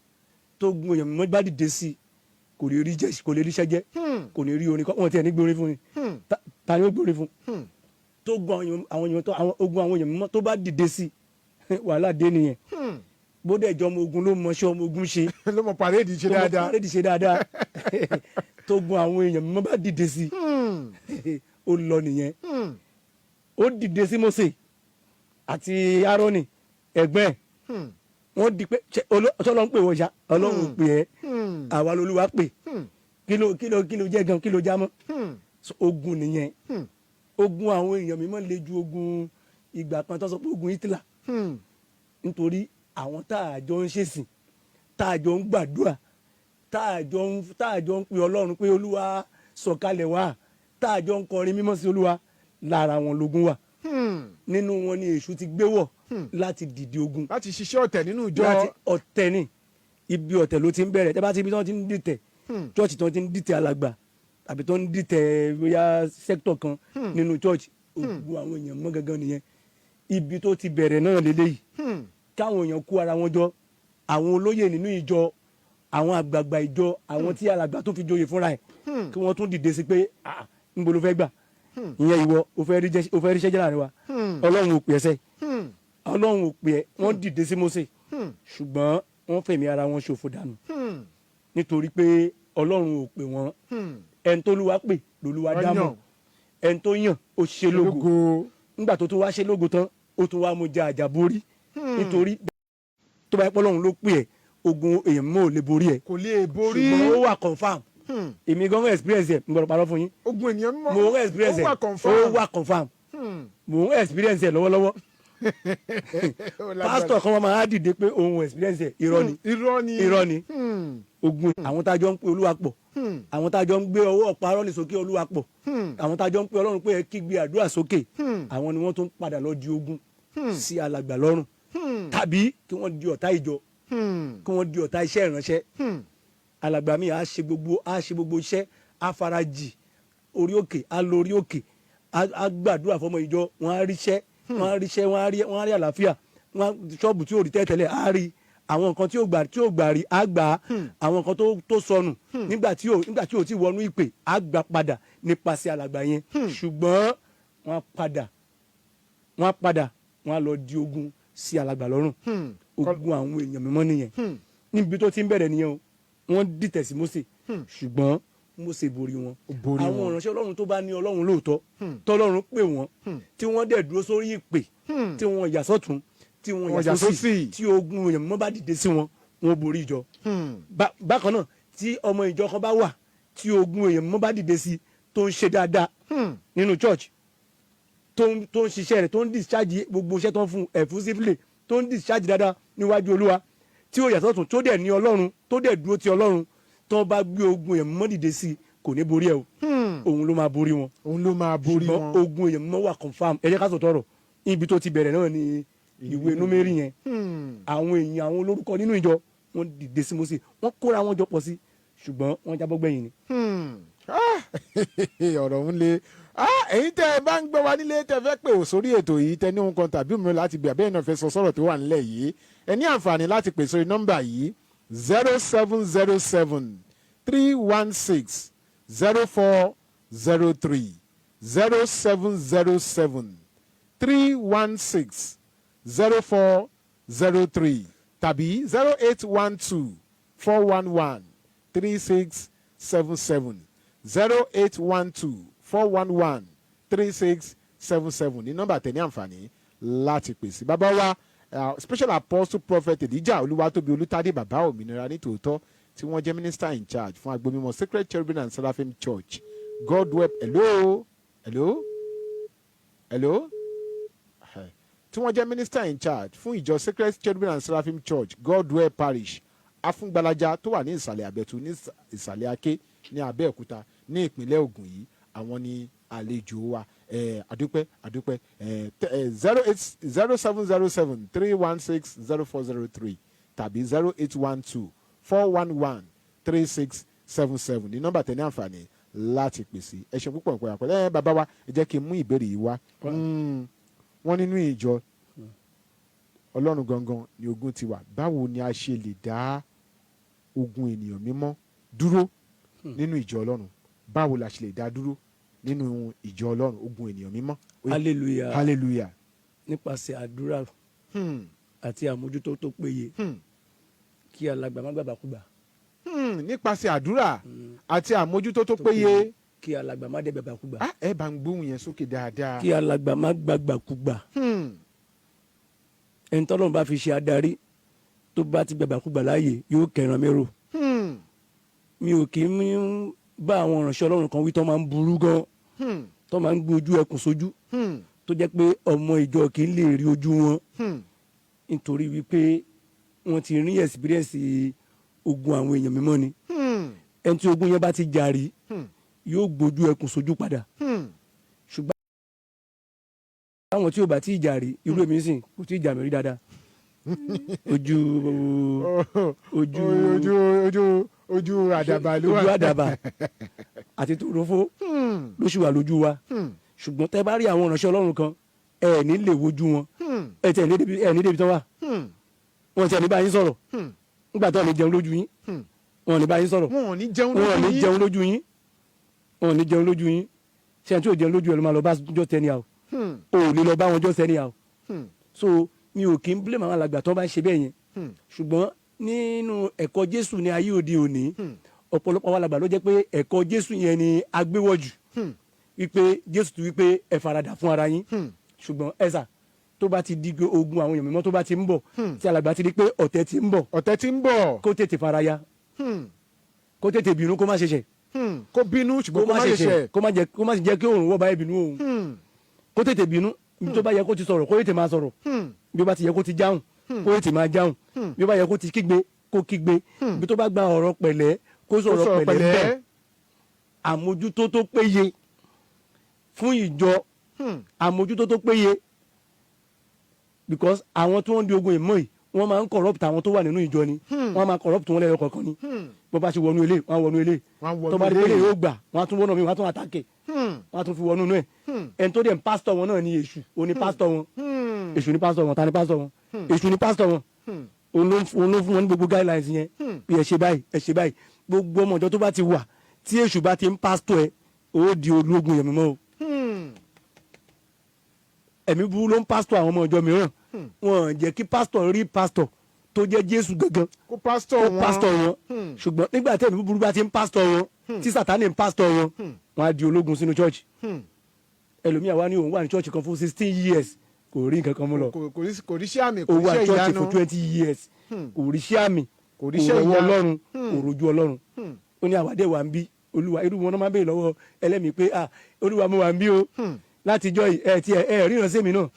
tó gun èèyàn mímọ́ bá dìde sí i, kò lè rí jẹ́, kò lè ríṣẹ́ jẹ́, kò ní rí orin kọ́. Wọ́n tiẹ̀ ní gbórin fún ni. Ta ni ó gbórin fún? Tó gun àwọn èèyàn tó àwọn ogun àwọn èèyàn mímọ́ tó bá dìde sí i, wàhálà dé nìyẹn. Bódẹ̀ ìjọ ọmọ ogun ló mọṣẹ́ ọmọ ogun ṣe, ló mọ parade ṣe tó mọ dáadáa. Parade ṣe dáadáa, tó gun àwọn èèyàn mímọ́ bá dìde sí i, ó lọ nìyẹn. Ó dìde sí Mósè àti Árónì ẹ̀gbẹ́ ẹ̀. Wọ́n di pé ṣé Ọlọ́run pè wọ́n ṣá? Ọlọ́run ò pè ẹ́, àwa lolúwa pè. Kí ló jẹ́ gan? Kí ló já mọ́? So, ogun nìyẹn. Ogun àwọn èèyàn mímọ́ le ju ogun ìgbà kan tó sọ pé ogun Hitler, nítorí àwọn tá a jọ ń ṣèsìn, tá a jọ ń gbàdúrà, tá a jọ ń pe Ọlọ́run pé Olúwa sọ̀kalẹ̀ wá, tá a jọ ń kọrin mímọ́ sí Olúwa, lára wọn lógun wà. Nínú wọn ni èṣù ti gbé wọ̀ láti dìde ogun, láti ṣiṣẹ́ ọ̀tẹ̀ nínú ìjọ. Láti ọ̀tẹ̀ ni. Ibi ọ̀tẹ̀ ló ti ń bẹ̀rẹ̀. Tẹ́ bá ti ibi tí wọ́n ti ń dìtẹ̀ church, tí wọ́n ti ń dìtẹ̀ alàgbà tàbí tó ń dìtẹ̀ bóyá sector kan nínú church, ogun àwọn èèyàn mọ́ gangan nìyẹn. Ibi tó ti bẹ̀rẹ̀ náà lélẹ́yìí, káwọn èèyàn kó ara wọn jọ, àwọn olóyè nínú ìjọ, àwọn àgbààgbà ìjọ, àwọn tí alàgbà tó fi joyè fúnra ẹ̀, kí wọ́n tún dìde sí pé, ah, níbo ló fẹ́ gbà? Ìyẹn ìwọ o fẹ́ rí jẹ́, o fẹ́ ríṣẹ́ jẹ́ láàrin wa? Ọlọ́run ò pè ẹ́ sẹ́, Ọlọ́run ò pè ẹ́. Wọ́n dìde sí Mósè, ṣùgbọ́n wọ́n fẹ̀mí ara wọn ṣòfò dànù, nítorí pé Ọlọ́run ò pè wọ́n. Ẹni tó lúwa pè lolúwa Wọ́n dámọ̀. yàn. Ẹni tó yàn, ó ṣe lógo. Lógo. Nígbà tó tún wá ṣe lógo tán, ó tún wá mú jẹ àjàborí, nítorí tó bá yẹ pé Ọlọ́run ló pè ẹ́, ogun èèyàn mọ́ ò lè borí ẹ̀. Kò lè borí. Ṣùgbọ́n ó wà confam. Èmi gan experience ẹ̀, n gbọ́dọ̀ parọ́ fún yín. Ogun ènìyàn mímọ́. Mo ń experience Ó ẹ̀. wà confam. Ó wà confam. Mo ń experience ẹ̀ lọ́wọ́lọ́wọ́. Ó lágbára. Pásítọ̀ kan wọn máa dìde pé òun experience ẹ̀, irọ́ ni. Irọ́ ni. Irọ́ ni. Ogun àwọn tá a jọ ń pe Olúwa pọ̀, àwọn tá a jọ ń gbé ọwọ́ ọ̀pá arọ́lẹ̀ sókè Olúwa pọ̀, àwọn tá a jọ ń pe Ọlọ́run pé ẹ kígbe àdúrà sókè, àwọn ni wọ́n tún padà lọ di ogun sí alàgbà lọ́rùn, tàbí kí wọ́n di ọ̀tá ìjọ, kí wọ́n di ọ̀tá iṣẹ́ ìránṣẹ́. Alàgbà mi á ṣe gbogbo iṣẹ́, á farajì orí òkè, á lọ orí òkè, á gbàdúrà fọmọ ìjọ, wọn á ríṣẹ́, wọn á ríṣẹ́, wọn á rí àlàáfíà, wọn á ṣọ́ọ̀bù tí ò rí tẹ́tẹ́lẹ̀ á rí, àwọn nǹkan tí ò gbà rí á gbà á, àwọn nǹkan tó sọnù nígbà tí ò ti wọnú ìpè á gbà padà nípasẹ̀ alàgbà yẹn. Ṣùgbọ́n wọ́n á padà wọ́n á lọ di ogun sí alàgbà lọ́rùn. Ogun àwọn èèyàn mímọ́ nìyẹn. Níbi tó ti ń bẹ̀rẹ̀ nìyẹn o. Wọ́n dìtẹ̀ sí Mósè, ṣùgbọ́n Mósè borí wọn. Borí Àwọn wọn. ìránṣẹ́ Ọlọ́run tó bá ní Ọlọ́run lóòótọ́, tọ́lọ́run pè wọ́n, tí wọ́n dẹ̀ dúró sórí ìpè, tí wọ́n yà sọ́tún, tí wọ́n Wọ́n yà yà sósì, sósì. tí ogun èèyàn mímọ́ bá dìde sí wọn, wọ́n borí ìjọ. Bákan náà, tí ọmọ ìjọ kan bá wà tí ogun èèyàn mímọ́ bá dìde sí, tó ń ṣe dáadáa nínú church, tó ń ṣiṣẹ́ rẹ̀, tó ń discharge gbogbo iṣẹ́ tó ń fún effusively, tó ń discharge dáadáa níwájú Olúwa, tí ó yàtọ̀ tún, tó dẹ̀ ní Ọlọ́run, tó dẹ̀ dúró ti Ọlọ́run, tó bá gbé ogun èèyàn mímọ́ dìde sí i, kò ní borí ẹ o, òun ló máa borí wọn. Òun ló máa borí Ṣùgbọ́n wọn. ogun èèyàn mímọ́ wà confam. Ẹ jẹ́ ká sọ̀tọ̀ ọ̀rọ̀. Ibi tó ti bẹ̀rẹ̀ náà ni ìwé Númérì yẹn. Àwọn èèyàn, àwọn olórúkọ nínú ìjọ, wọ́n dìde sí Mósè, wọ́n kóra wọn jọ pọ̀ sí, ṣùgbọ́n wọ́n jábọ́ gbẹ̀yìn ni. Ah, ọ̀rọ̀ ń le. Ah, ẹ̀yin tẹ́ ẹ bá ń gbọ́ wa nílé, tẹ́ fẹ́ pè ò sórí ètò yìí, tẹ́ ní ohun kan tàbí òmíràn láti gbé, àbẹ́yẹn náà fẹ́ sọ sọ̀rọ̀ tó wà nílẹ̀ yìí, ẹ ní àǹfààní láti pè sórí nọ́mbà yìí: 070731604. 03, 0707 316 0403 tàbí 0812 411 3677, 0812 411 3677 ní nọ́mbà tẹ̀ ní àǹfààní láti pèsè. Bàbá wa Special Apostle Prophet Elijah Olúwatóbi Olùtádé, bàbá òmìnira nítòótọ́, tí wọ́n jẹ́ minister in charge fún agbomimọ Sacred Cherubim and Seraphim Church, Godweb. Hello, hello, hello. Tí wọ́n jẹ́ minister in charge fún ìjọ Sacred Cherubim and Seraphim Church, Godwell Parish, Afúngbalaja, tó wà ní ìsàlẹ̀ Àbẹ̀tù, ní ìsàlẹ̀ Aké, ní Abẹ́òkúta, ní ìpínlẹ̀ Ògùn yìí, àwọn ní àlejò wa. Àdúpẹ́, àdúpẹ́. 08 0707 316 0403 tàbí 0812 411 3677 ní nọ́mbà tẹ̀ ní àǹfààní láti pèsè. Ẹ ṣeun púpọ̀ nǹkan àpẹẹrẹ. Bàbá wa, ẹ jẹ́ kí n mú ìbéèrè yìí wá. Wọ́n nínú ìjọ Ọlọ́run gangan ni ogun ti wà. Báwo ni a ṣe lè dá ogun ènìyàn mímọ́ dúró nínú ìjọ Ọlọ́run? Báwo la ṣe lè dá dúró nínú ìjọ Ọlọ́run, ogun ènìyàn mímọ́? Hallelujah. Hallelujah. Nípasẹ̀ àdúrà àti àmójútó tó péye, kí alàgbà má gbàgbàkúgbà. Nípasẹ̀ àdúrà àti àmójútó tó péye, kí alàgbà má dẹ̀ gbàgbàkúgbà. Ah, ẹ bá ń gbóhùn yẹn sókè dáadáa. Kí alàgbà má gbàgbàkúgbà. Ẹni tọ́lọ́run bá fi ṣe adarí, tó bá ti gbàgbàkúgbà láàyè, yóò kẹran mérò. Mi ò kì í bá àwọn ìránṣẹ́ Ọlọ́run kan wí tó máa ń burú gan, tó máa ń gbé ojú ẹkùn sójú, tó jẹ́ pé ọmọ ìjọ kì í lè rí ojú wọn, nítorí wípé wọ́n ti rí experience ogun àwọn èèyàn mímọ́ ni. Ẹni tí ogun yẹn bá ti jà rí, yóò gbójú ẹkùn sójú padà. Ṣùgbọ́n àwọn tí ò bá tí ì jà rí, irú èmi sìn, kò tí ì jà mí rí dáadáa, ojú ojú Ojú àdàbà ló wà. Ojú àdàbà àti tòrófó ló sì wà lójú wa. Ṣùgbọ́n tẹ́ bá rí àwọn ìránṣẹ́ Ọlọ́run kan, ẹ ní lè wojú wọn, ẹ tẹ̀ ní débi, ẹ ní débi tán wà. Wọn tẹ̀ ní bá yín sọ̀rọ̀ nígbà tó ní jẹun lójú yín. Wọn ò ní bá yín sọ̀rọ̀. Wọn ò ní jẹun Wọn ò ní lójú yín. jẹun lójú yín. Wọn ò ní jẹun lójú yín. Ṣé ẹni tí ò jẹun lójú ẹ ló máa lọ bá jọ tẹni àwọ̀? O ò lè lọ bá wọn jọ tẹni àwọ̀. So mi ò kí ń blame àwọn alàgbà tó bá ń ṣe bẹ́ẹ̀ yẹn. Ṣùgbọ́n nínú ẹ̀kọ́ Jésù ní ayé òde òní, ọ̀pọ̀lọpọ̀ àwọn alàgbà ló jẹ́ pé ẹ̀kọ́ Jésù yẹn ni agbéwọ̀jù, wípé Jésù ti wípé ẹ faradà fún ara yín. Ṣùgbọ́n ẹ̀sà tó bá ti di pé ogun àwọn èèyàn mímọ́ tó bá ti ń bọ̀, tí alàgbà ti di pé ọ̀tẹ̀ ti ń bọ̀, Ọ̀tẹ̀ tí ń bọ̀, kó tètè faraya, kó tètè bínú, kó má ṣẹ̀ṣẹ̀. Kó bínú, ṣùgbọ́n kó má ṣẹ̀ṣẹ̀. Kó má jẹ́ kí òòrùn wọ̀ báyìí bínú òun. Kó tètè bínú. Ibi tó bá yẹ kó ti sọ̀rọ̀, kó tètè máa sọ̀rọ̀. Bí ó bá ti yẹ kó ti jáhùn, kó tètè máa jáhùn. Bí ó bá yẹ kó ti kígbe, kó kígbe. Bí tó bá gba ọ̀rọ̀ pẹ̀lẹ́, kó Kó sọ̀rọ̀ sọ̀rọ̀ pẹ̀lẹ́ bẹ́ẹ̀. pẹ̀lẹ́. Àmójútó tó péye fún ìjọ, àmójútó tó péye, because àwọn tó ń di ogun ìmọ̀ yìí, wọ́n máa ń corrupt àwọn tó wà nínú ìjọ ni. Wọ́n máa corrupt wọn lẹ́yọ kọ̀ọ̀kan ni. Bó bá ṣe wọnú ilé, wọ́n á wọnú ilé. Wọ́n á wọnú Tó bá rí pé ilé. yóò gbà, wọ́n á tún wọnú mi, wọ́n á tún attack, wọ́n á tún fi wọnú inú ẹ̀. Ẹni tó dẹ̀ ń pásítọ̀ wọn náà ni èṣù. Òun ni pásítọ̀ wọn. Èṣù ni pásítọ̀ wọn. Ta ni pásítọ̀ wọn? Èṣù ni pásítọ̀ wọn. Òun ló fún wọn ní gbogbo guidelines yẹn bí ẹ ṣe báyìí, ẹ ṣe báyìí. Gbogbo ọmọ ìjọ tó bá ti wà tí èṣù bá ti ń pásítọ̀ ẹ, ó di ológun yẹn mímọ́ o. Ẹ̀mí burú ló ń pásítọ̀ àwọn ọmọ ìjọ mìíràn. Wọn ò jẹ́ kí pásítọ̀ rí pásítọ̀ tó jẹ́ Jésù gangan Kó pásítọ̀ kó wọn. Pásítọ̀ wọn. Ṣùgbọ́n nígbà tí ẹ̀mí búburú bá ti ń pásítọ̀ wọn, tí Sátánì ń pásítọ̀ wọn, wọn á di ológun sínú church. Ẹlòmíà wá ní òun wà ní church kan fún 16 years, kò rí nǹkan kan mú lọ. Kò rí sí àmì, kò Ó rí wà iṣẹ́ church ìyanu. fún 20 years, kò rí sí àmì, Kò rí iṣẹ́ rọwọ́ ìyanu. Ọlọ́run, kò rojú Ọlọ́run. Ó ní àwàdé wà ń bí Olúwa. Irú wọn náà máa ń béèrè lọ́wọ́ ẹlẹ́mìí pé, ah, Olúwa, mo wà ń bí o látijọ́ yìí, ẹ ti ẹ ríran sí mi náà.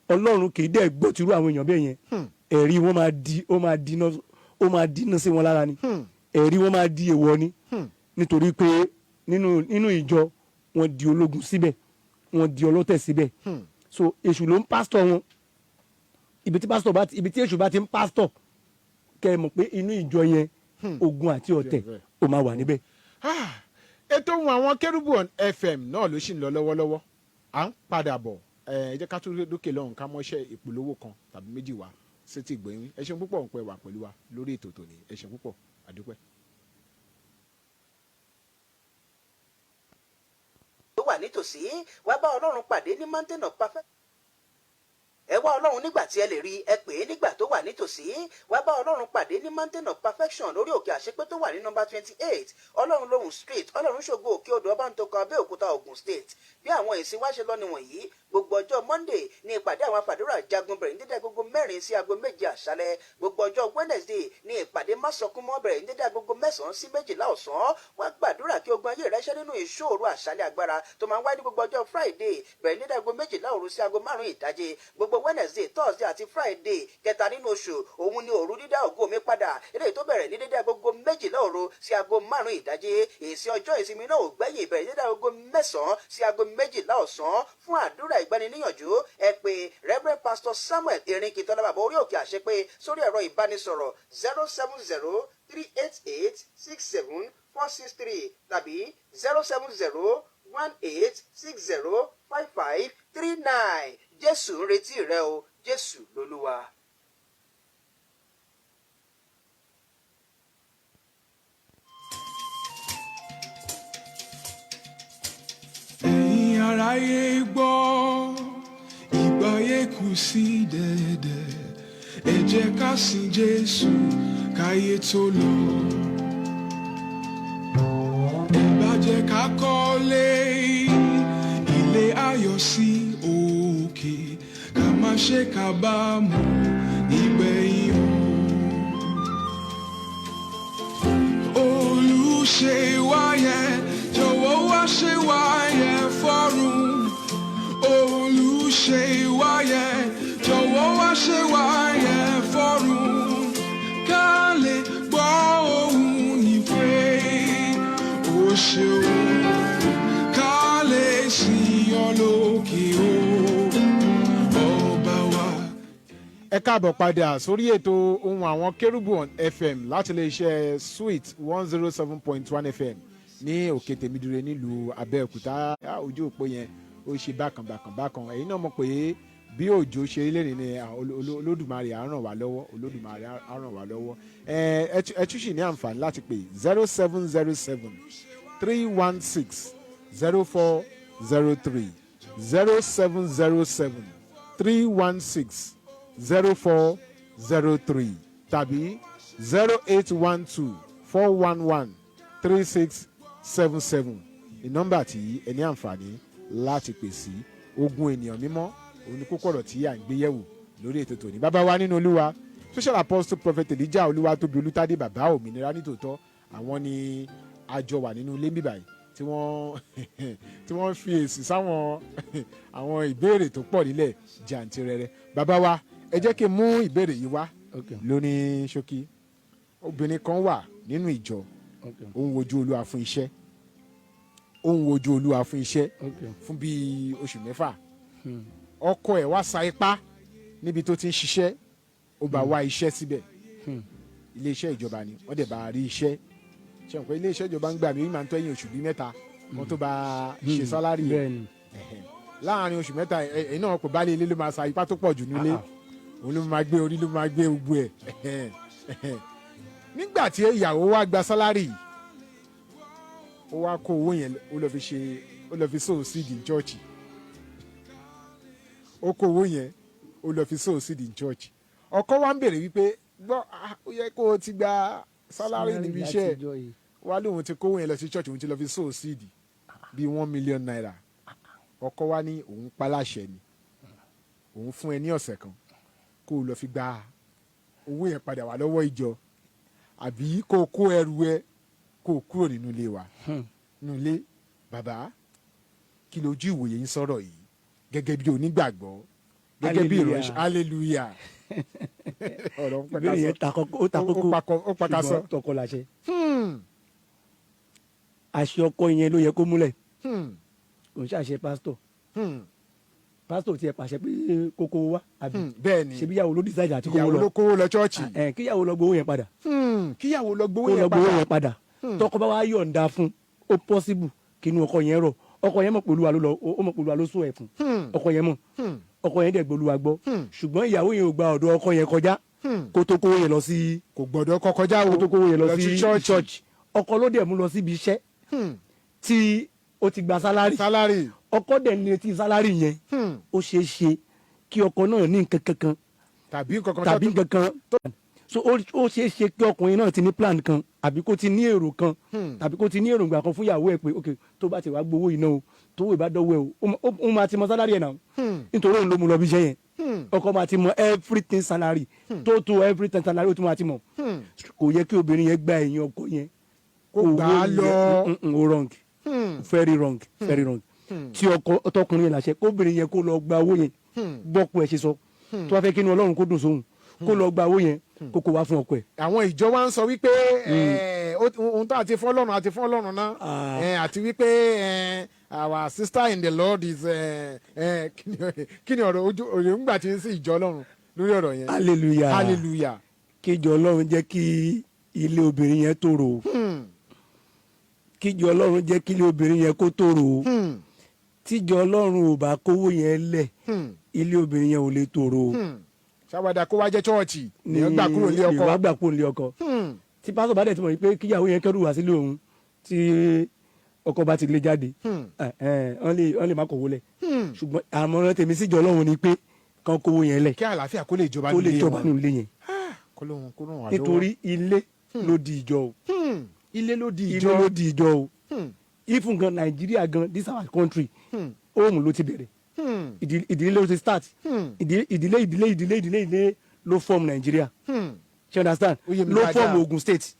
Ọlọ́run kì í dẹ̀ gbọ́ tìrú àwọn èèyàn bẹ́ẹ̀ yẹn. Ẹ̀rí wọn máa di, ó máa dínà sí wọn lára ni. Ẹ̀rí wọn máa di èèwọ̀ ni, nítorí pé nínú ìjọ, wọn di ológun síbẹ̀, wọn di ọlọ́tẹ̀ síbẹ̀. So èṣù ló ń pásítọ̀ wọn. Ibi tí èṣù bá ti ń pásítọ̀, kẹ́ ẹ mọ̀ pé inú ìjọ yẹn, ogun àti ọ̀tẹ̀ ó máa wà níbẹ̀. Ah, ètò ohun àwọn Kérúbù on FM náà ló sì ń lọ lọ́wọ́lọ́wọ́. À ń padà bọ̀. Ẹ jẹ́ ká tún dókè lọ́hùn, ká mọ́ṣẹ́ ìpolówó kan tàbí méjì wá sétí ìgbọ̀nyín. Ẹ ṣeun púpọ̀ ń pẹ́ wà pẹ̀lú wa lórí ètò tòní. Ẹ ṣeun púpọ̀, àdúpẹ́. nítòsí. Wá bá Ọlọ́run pàdé ní Mountain of Perfect. Ẹ wá Ọlọ́run nígbà tí ẹ lè rí, ẹ pè é nígbà tó wà nítòsí. Wá bá Ọlọ́run pàdé ní Mountain of Perfection, lórí òkè àṣepé tó wà ní nọ́mbà 28, Ọlọ́run Lóhùn Street, Ọlọ́run Ṣògo, Òkè Odò, Ọbántòkọ, Abẹ́òkúta, Ògùn State. Bí àwọn ìsìn wá ṣe lọ nìwọ̀nyí: gbogbo ọjọ́ Monday ní ìpàdé àwọn afàdúrà jagun, bẹ̀rẹ̀ ní dédé agogo 4 sí aago 7 àṣálẹ́. Gbogbo ọjọ́ Wednesday ní ìpàdé másọkúnmọ́, bẹ̀rẹ̀ ní dédé aago 9 sí 12 ọ̀sán. Wá gbàdúrà kí ogun ayé rẹ ṣẹ́ nínú ìṣòro àṣálẹ́ agbára tó máa ń wáyé ní gbogbo ọjọ́ Friday, bẹ̀rẹ̀ ní dédé aago 12 òru sí aago 5 ìdájí. Gbogbo Wednesday, Thursday àti Friday kẹta nínú oṣù, òun ni òru dídá ògo mi padà, eléyìí tó bẹ̀rẹ̀ ní dédé aago 12 òru sí aago 5 ìdájí. Èsì ọjọ́ ìsinmi náà ò gbẹ́yìn, ìbẹ̀rẹ̀ ní dédé aago 9 sí aago 12 ọ̀sán. Fún àdúrà ìgbaniníyànjú, ẹ pè Reverend Pastor Samuel Erinkitola, bàbá orí òkè àṣepé, sórí ẹ̀rọ ìbánisọ̀rọ̀ 07038867463 tàbí 07018605539. Jésù ń retí rẹ o, Jésù lolúwa. Ẹ̀yin aráyé gbọ́, ìgbáyé kù sí dẹ̀dẹ̀. Ẹ jẹ́ ká sìn Jésù káyé tó lọ. Ẹ bá jẹ́ ká kọ́lé ilé ayọ̀ sí òkè, ká má ṣe kábàámọ̀ nígbẹ̀yìn o. Olùṣe wáyẹ, jọ̀wọ́ wá ṣe wáyẹ fọ́run. Olùṣe wáyẹ, jọ̀wọ́ wá ṣe wáyẹ fọ́run, ká lè gbọ́ ohùn ìpè ó ṣeun, ká lè sìn ọ́ lókè o, ọba wa. Ẹ káàbọ̀ padà sórí ètò Ohun Àwọn Kérúbù on FM láti iléeṣẹ́ Sweet 107.1 FM ní Òkè Tèmídire nílùú Abẹ́òkúta. Ojú òpó yẹn ó ṣe bákan bákan bákan. Ẹ̀yin náà mọ̀ pé bí òjò ṣe rí lẹ́nìí ni. Olódùmarè á ràn wá lọ́wọ́, Olódùmarè á ràn wá lọ́wọ́. Ẹ tún sì ní àǹfààní láti pè 07073160403, 07073160403 tàbí 08124113677 ní nọ́mbà tí ẹ ní àǹfààní láti pè sí. Ogun ènìyàn mímọ́ òun ni kókó ọ̀rọ̀ tí à ń gbé yẹ̀wò lórí ètò tòní. Bàbá wa nínú Olúwa, Special Apostle Prophet Elijah Olúwatóbi Olútádé, bàbá òmìnira nítòótọ́, àwọn ni àjọ wà nínú ilé bíbáyìí tí wọ́n fi èsì sáwọn àwọn ìbéèrè tó pọ̀ nílẹ̀ jàǹtìrẹrẹ. Bàbá wa, ẹ jẹ́ kí n mú ìbéèrè yìí wá lóní ṣókí. Obìnrin kan wà nínú ìjọ. Ó ń wojú Olúwa fún iṣẹ́, ó ń wojú Olúwa fún iṣẹ́ fún bíi oṣù 6. Ọkọ ẹ̀ wá sa ipá níbi tó ti ń ṣiṣẹ́, ó bá wá iṣẹ́ síbẹ̀. Iléeṣẹ́ ìjọba ni wọ́n dẹ̀ bá rí iṣẹ́. Ṣe mọ̀ pé iléeṣẹ́ ìjọba ń gbà mí máa ń tọ́yìn oṣù bíi 3 wọ́n tó bá ṣe salary. Láàárín oṣù 3, ẹ̀yin náà kò bá lé ilé ló máa sa ipá tó pọ̀ jù nílé. Òun ló máa gbé orí, ló máa gbé gbogbo ẹ̀. Nígbà tí ìyàwó wa gba salary, ó wá kó owó yẹn, ó lọ fi ṣe, ó lọ fi sow seed in church. Ó kó owó yẹn, ó lọ fi sow seed in church. Ọkọ wa ń bèrè wípé, gbọ́, ó yẹ kó o ti gba salary níbi iṣẹ́. Wá lóun ti kówó yẹn lọ sí church, òun ti lọ fi sow seed bíi ₦1 million. Ọkọ wa ní òun paláṣẹ ni, òun fún ẹ ní ọ̀sẹ̀ kan kó o lọ fi gba owó yẹn padà wá lọ́wọ́ ìjọ, àbí kó o kó ẹrù ẹ kó o kúrò nínú ilé wa, nínú ilé. Bàbá, kí lójú ìwòye yín sọ̀rọ̀ yìí gẹ́gẹ́ bí onígbàgbọ́, gẹ́gẹ́ bí ìránṣẹ́? Hallelujah. Ọ̀rọ̀ ń Ìbéèrè yẹn ta kókó, ó ta kókó. Ó pakasọ. Ṣùgbọ́n tọkọ làṣẹ. Àṣẹ ọkọ yẹn ló yẹ kó múlẹ̀. Kò ń ṣàṣẹ pásítọ̀. Pásítọ̀ tiẹ̀ pàṣẹ pé kókó wá, àbí? Bẹ́ẹ̀ ni. Ṣebí ìyàwó ló decide àti kówó Ìyàwó lọ. ló kówó lọ church. Ẹ kíyàwó lọ gbowó yẹn padà. Kíyàwó lọ gbowó Kó lọ yẹn gbowó padà. yẹn padà. Tọkọ bá wá yọ̀ǹda fún, ó possible kí inú ọkọ yẹn rọ̀. Ọkọ yẹn mọ̀ pé Olúwa ló lọ, ó mọ̀ pé Olúwa ló sọ ẹ̀ fún. Ọkọ yẹn mọ̀, ọkọ yẹn dẹ̀ gbólúwa gbọ́, ṣùgbọ́n ìyàwó yẹn ò gba ọ̀dọ̀ ọkọ yẹn kọjá kó tó kówó yẹn lọ sí. Kò gbọ́dọ̀ kọkọjá o. Kó tó kówó yẹn lọ sí church. Church. Ọkọ ló dẹ̀ mú lọ síbi iṣẹ́ tí Ó ti gba salary. Salary. Ọkọ dẹ̀ ní etí salary yẹn. Ó ṣeé ṣe kí ọkọ náà ní nǹkan kankan tàbí nǹkan kan tàbí nǹkan kan. So ó ṣeé ṣe kí ọkùnrin náà ti ní plan kan, àbí kó ti ní èrò kan, tàbí kó ti ní èròǹgbà kan fún ìyàwó ẹ̀ pé, ok, tó bá ti wá gbowó iná o, tó wò bá dọ́wọ́ ẹ̀ o, ó máa ti mọ salary ẹ̀ náà, nítorí òun ló mú lọ bí iṣẹ́ yẹn. Ọkọ máa ti mọ everything salary tó tó everything salary, ó tún máa ti mọ. Kò yẹ kí obìnrin yẹn gba ẹ̀yìn ọkọ yẹn. Kó gbà á Owó lọ. yẹn, ó wrong, very wrong, very wrong. Tí ọkọ tọkùnrin yẹn láṣẹ kóbìnrin yẹn kó lọ gba owó yẹn, gbọ́pọ̀ ẹ̀ ṣe sọ, tó bá fẹ́ kí inú Ọlọ́run kó dùn sóhun, kó lọ gba owó yẹn, kó wá fún ọkọ ẹ̀. Àwọn ìjọ wa ń sọ wípé ohun tó àti fún Ọlọ́run àti fún Ọlọ́run náà, àti wípé our sister in the Lord is kí ni ọ̀rọ̀ ojú òròǹgbà tí ń sí ìjọ Ọlọ́run lórí ọ̀rọ̀ yẹn? Hallelujah. Hallelujah. Kíjọ Ọlọ́run jẹ́ kí ilé obìnrin yẹn tòrò. Kíjọ Ọlọ́run jẹ́ kí ilé obìnrin yẹn kó tòrò. Tíjọ Ọlọ́run ò bá kówó yẹn lẹ̀, ilé obìnrin yẹn ò lè tòrò. Ṣàwádà kó wá jẹ́ chọ́ọ̀chì ní gbà kúrò ní ọkọ. Ìwà gbà kúrò ní ọkọ. Tí pásítọ̀ bá dẹ̀ ti mọ̀ pé kíyàwó yẹn kẹ́rù wá sílé òun, tí ọkọ bá ti lé jáde, wọ́n lè má kówó lẹ̀. Ṣùgbọ́n àmọ̀ràn tèmi síjọ Ọlọ́run ni pé kán kówó yẹn lẹ̀ kí àlàáfíà kó lè jọba kó lè nílé jọba wọn. nínú ilé yẹn. Kó lóhun kó ràn wá lọ́wọ́. Nítorí ilé ló di ìjọ o. Ilé ló di Ilé ìjọ. ló di ìjọ o. Even gan Nàìjíríà gan, this our country, home ló ti bẹ̀rẹ̀. Ìdílé ló ti start. Ìdílé, ìdílé, ìdílé, ìdílé, ìdílé ló form Nàìjíríà. Ṣe understand? Ó yé mi Ló dáadáa. form Ogun State,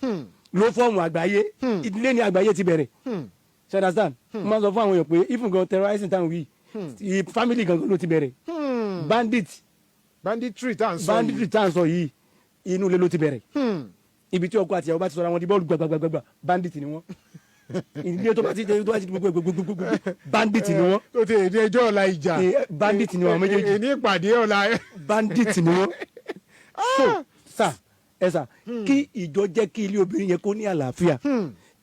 ló form àgbáyé. Ìdílé ni àgbáyé ti bẹ̀rẹ̀. Ṣe understand? Mo máa ń sọ fún àwọn èèyàn pé even gan terrorism táwọn wí, family gangan ló ti bẹ̀rẹ̀. Bandit Banditry tá à ń sọ yìí. Banditry tá à ń sọ yìí, inú ilé ló ti bẹ̀rẹ̀. Ibi tí ọkọ àti ìyàwó bá ti sọ̀rọ̀ àwọn di bọ́ọ̀lù gbàgbàgbàgbà, bandit ni wọ́n. Ìdílé tó bá ti gbogbogbogbogbò, bandit ni wọ́n. Tó ti èdè ẹjọ́ ọ̀la ìjà. Bandit ni wọ́n méjèèjì. Ní ìpàdé ọ̀la. Bandit ni wọ́n. So sir, ẹ sà, kí ìjọ jẹ́ kí ilé obìnrin yẹn kó ní àlàáfíà.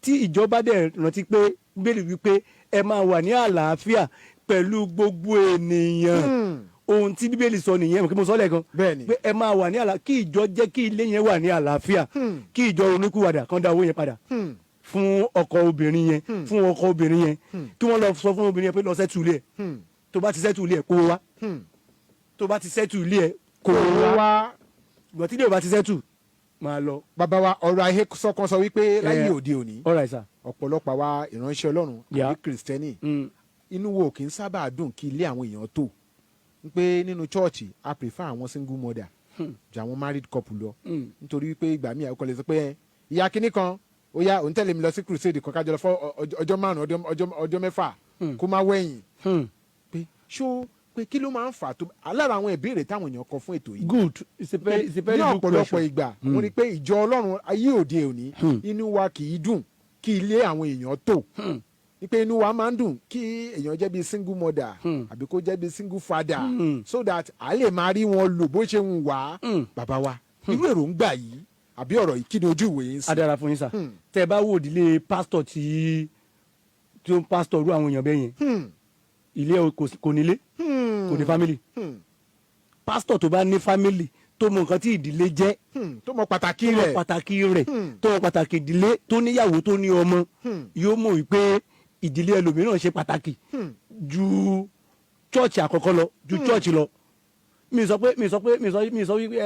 Tí ìjọ bá dẹ̀ rántí pé bẹ́ẹ̀ wípé ẹ máa wà ní àlàáfíà pẹ̀lú gbogbo ènìyàn, ohun tí Bíbélì sọ nìyẹn, kí mo sọ lẹ́ẹ̀kan pé ẹ máa wà ní àlàáfíà. Kí ìjọ jẹ́ kí ilé yẹn wà ní àlàáfíà, kí ìjọ ronúkúwàdà, kan dá owó yẹn padà fún ọkọ obìnrin yẹn, fún ọkọ obìnrin yẹn, kí wọ́n lọ sọ fún obìnrin yẹn pé lọ settle ilé ẹ̀. Tó bá ti settle ilé ẹ̀, kó wá. Tó bá ti settle ilé ẹ̀, kó wá. Ìgbà tí ilé ò bá ti settle, máa lọ. Bàbá wa, ọ̀rọ̀ àhesọ kan sọ wípé láyé òde òní, All right, sir. ọ̀pọ̀lọpọ̀ àwa ìránṣẹ́ Ọlọ́run àbí Kìrìsìtẹ́nì, inú wo kì í sábà dùn kí ilé àwọn èèyàn tó ń pé nínú chọ́ọ̀chì. A prefer àwọn single mother ju àwọn married couple lọ, nítorí wípé ìgbà míì àkọlẹ̀ sọ pé ẹ, ìyá kínní kan, ó yá, òun tẹ̀lé mi lọ sí crusade kan, kájọ lọ fún ọjọ́ 5, ọjọ́ 6, kó má wẹ̀yìn. Pé ṣó pé kí ló máa ń fà tó alára àwọn ìbéèrè táwọn èèyàn kọ fún ètò yìí? Good, it's a very Ní good ọ̀pọ̀lọpọ̀ question. ìgbà, wọ́n ní pé ìjọ Ọlọ́run ayé òde òní, inú wa kì í dùn kí ilé àwọn èèyàn tò, wípé inú wa máa ń dùn kí èèyàn jẹ́ bíi single mother àbí kó jẹ́ bíi single father, so that a lè máa rí wọn lò bó ṣe ń wà. Bàbá wa, irú èròǹgbà yìí àbí ọ̀rọ̀ yìí, kí ni ojú ìwòye ń sìn? Adara fún yín sà. Tẹ bá wò ìdílé pásítọ̀ tí ó ń pásítọ̀ rú àwọn èèyàn bẹ́ẹ̀ yẹn, ilé kò nílé, kò ní family. Pásítọ̀ tó bá ní family, tó mọ nǹkan tí ìdílé jẹ́, Tó mọ pàtàkì tó mọ rẹ̀. pàtàkì rẹ̀, tó mọ pàtàkì ìdílé, tó níyàwó, tó ní ọmọ, yóò mọ̀ wípé ìdílé ẹlòmíràn ṣe pàtàkì ju chọ́ọ̀chì àkọ́kọ́ lọ, ju chọ́ọ̀chì lọ. Mi sọ pé mi sọ pé mi sọ mi sọ wípé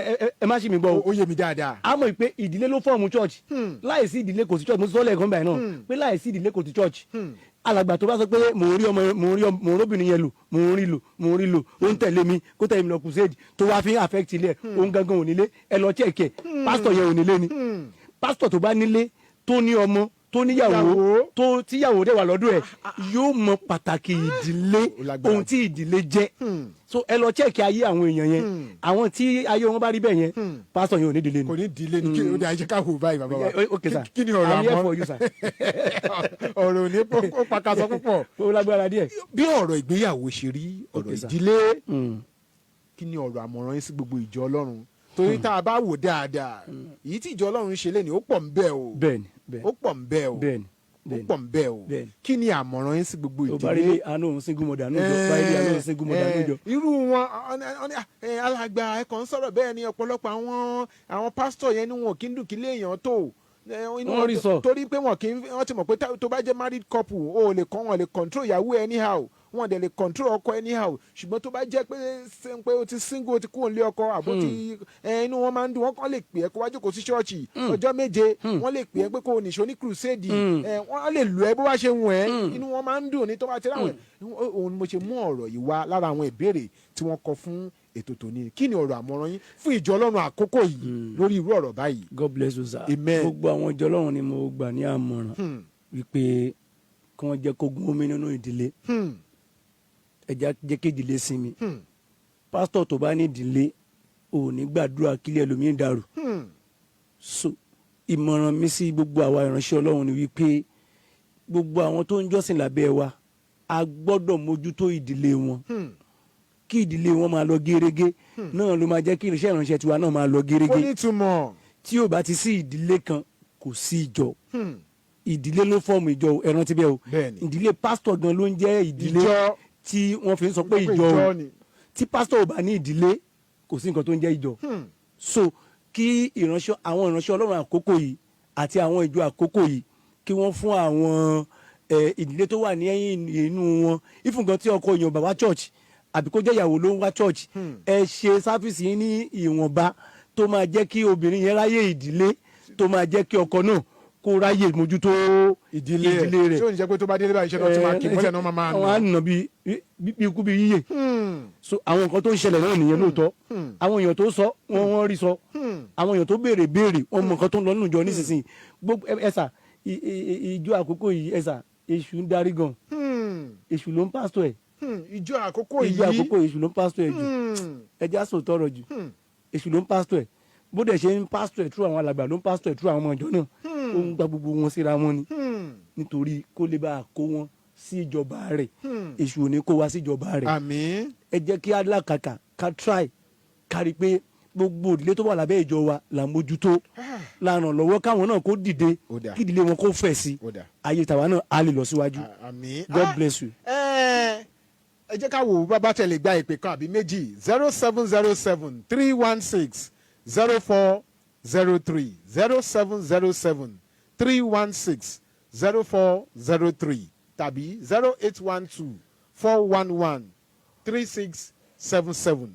ẹ má ṣì mí gbọ́ o. Ó yé mi dáadáa. A mọ̀ pé ìdílé ló form church. Láìsí ìdílé, kò sí church. Mo sọ lẹ́ẹ̀kan báyìí náà pé láìsí ìdílé, kò sí church. Alàgbà tó bá sọ pé mò ń rí ọmọ, mò ń rí ọmọ, mò ń róbìnrin yẹn lò, mò ń rí lò, mò ń rí lò, ó ń tẹ̀lé mi, kó tẹ̀lé mi lọ crusade, tó wá fi ń affect ilé ẹ̀, òun gangan ò nílé. Ẹ lọ check ẹ̀, pásítọ̀ yẹn ò nílé ni. Pásítọ̀ tó bá nílé, tó ní ọmọ, tó níyàwó, tó tíyàwó dẹ̀ wà lọ́dọ̀ ẹ̀, yóò mọ pàtàkì ìdílé, ohun tí ìdílé jẹ́. So ẹ lọ check ayé àwọn èèyàn yẹn. Àwọn tí ayé wọn bá rí bẹ́ẹ̀ yẹn, pásítọ̀ yẹn ò ní ìdílé ni. Kò ní ìdílé ni. Kí ó dé ayé ká wò báyìí, bàbá wa? Ok sir. Kí ni ọ̀rọ̀ I'm here àmọ́ for you, sir. Ọ̀rọ̀ òní ó pakasọ púpọ̀. Ó lágbára díẹ̀. Bí ọ̀rọ̀ ìgbéyàwó ṣe rí, ọ̀rọ̀ Okay, sir. ìdílé, kí ni ọ̀rọ̀ àmọ̀ràn yín sí gbogbo ìjọ Ọlọ́run? Torí tá a bá wò dáadáa, èyí tí ìjọ Ọlọ́run ṣe lé ní, ó pọ̀ ń bẹ o. bẹ́ẹ̀ni bẹ́ẹ̀ni Ó pọ̀ ń bẹ o. bẹ́ẹ̀ni Ó pọ̀ ń bẹ o. Kí ni àmọ̀ràn yín sí gbogbo Ó bá rí ìdílé? àánú òun single mother ní ìjọ, bá rí àánú òun single mother ní ìjọ. Irú wọn alàgbà, ẹ kàn ń sọ̀rọ̀ bẹ́ẹ̀ ni. Ọ̀pọ̀lọpọ̀ àwọn pásítọ̀ yẹn ni wọn kì í dùn kí léèyàn tó. Inú Wọ́n rí sọ. Torí pé wọn kì í, wọ́n ti mọ̀ pé tó bá jẹ́ married couple, o lè kọ́, wọn lè control ìyàwó anyhow, wọn dẹ̀ lè control ọkọ anyhow. Ṣùgbọ́n tó bá jẹ́ pé pé o ti single, o ti kúrò nílé ọkọ, àbó ti inú wọn máa ń dùn. Wọ́n kàn lè pè é kó wá jókòó sí ṣọ́ọ̀ṣì ọjọ́ 7. Wọ́n lè pè é pé kó o nìṣó ní crusade. Wọ́n lè lù ẹ́ bó bá ṣe wù ẹ́. Inú wọn máa ń dùn ní tó bá ti ráwọn. Òun ni mo ṣe mú ọ̀rọ̀ yìí wá lára àwọn ìbéèrè tí wọ́n kọ fún ètò tòní. Kí ni ọ̀rọ̀ àmọ̀ràn yín fún ìjọ Ọlọ́run àkókò yìí lórí irú ọ̀rọ̀ báyìí? God bless you, sir. Amen. Gbogbo àwọn ìjọ Ọlọ́run ni mo gbà ní àmọ̀ràn wípé kí wọ́n jẹ́ kó gún omi nínú ìdílé. Ẹ jẹ́ kí ìdílé sinmi. Pásítọ̀ tó bá ní ìdílé ò ní gbàdúrà kílẹ̀ ẹlòmíín dàrú. So ìmọ̀ràn mi sí gbogbo àwa ìránṣẹ́ Ọlọ́run ni wípé gbogbo àwọn tó ń jọ́sìn lábẹ́ wa, a gbọ́dọ̀ mójútó ìdílé wọn, kí ìdílé wọn máa lọ gérégé. Náà ló máa jẹ́ kí iṣẹ́ ìránṣẹ́ tiwa náà máa lọ Ó gérégé. nítumọ̀. Tí ò bá ti sí ìdílé kan, kò sí ìjọ. Ìdílé ló form ìjọ o, ẹ rántí bẹ́ẹ̀ o. Ìdílé pásítọ̀ gan ló ń jẹ́ ìdílé Ìjọ. tí wọ́n fi ń sọ pé Pé ìjọ o. ìjọ ni. Tí pásítọ̀ ò bá ní ìdílé, kò sí nǹkan tó ń jẹ́ ìjọ. So kí ìránṣẹ́, àwọn ìránṣẹ́ Ọlọ́run àkókò yìí àti àwọn ìjọ àkókò yìí, kí wọ́n fún àwọn ìdílé tó wà ní ẹ̀yìn inú wọn ìfúngan. Tí ọkọ èèyàn bá wá church, àbí kó jẹ́ ìyàwó ló ń wá church, ẹ ṣe service yín ní ìwọ̀nba tó máa jẹ́ kí obìnrin yẹn ráyè ìdílé, tó máa jẹ́ kí ọkọ náà kó ráyè mójútó ìdílé ìdílé rẹ̀. Tí ò ní jẹ́ pé tó bá délé báyìí, iṣẹ́ náà ti máa kì í mọ́lẹ̀ náà, máa Àwọn á nà. nà bí bí ikú bí yíyè. So àwọn nǹkan tó ń ṣẹlẹ̀ náà nìyẹn lóòótọ́. Àwọn èèyàn tó sọ, wọ́n rí sọ. Àwọn èèyàn tó béèrè béèrè, wọ́n mọ nǹkan tó ń lọ nínú ìjọ nísinsìnyí. Gbogbo ẹ̀sà ìjọ àkókò yìí, ẹ̀sà, èṣù ń darí gan. Èṣù ló ń pásítọ̀ ẹ̀. Ìjọ àkókò yìí. Ìjọ àkókò, èṣù ló ń pásítọ̀ ẹ̀ jù. Ẹja sòótọ́ ọ̀rọ̀ jù. Èṣù ló ń pásítọ̀ ẹ̀. Bó dẹ̀ ṣe ń pásítọ̀ ẹ̀ through àwọn alàgbà, ló ń pásítọ̀ ẹ̀ through àwọn ọmọ ìjọ náà. Ó ń gba gbogbo wọn síra wọn ni, nítorí kó lè bá a kó wọn sí ìjọba rẹ̀. Èṣù ò ní kó wa sí ìjọba rẹ̀. Àmín. Ẹ jẹ́ kí alákàkà ká try kárí pé gbogbo òdílé tó wà lábẹ́ ìjọ wa là ń mójútó, là ràn lọ́wọ́, káwọn náà kó dìde, Ó dáa. kí ìdílé wọn kó fẹ̀ sí. Ó dáa. Ayé tàwa náà á lè lọ síwájú. Àmín. God Ah, bless you. Ẹ jẹ́ ká wò ó bá tẹ̀lé gba ìpè kan àbí méjì. 07073160403, 07073160403, tàbí 08124113677,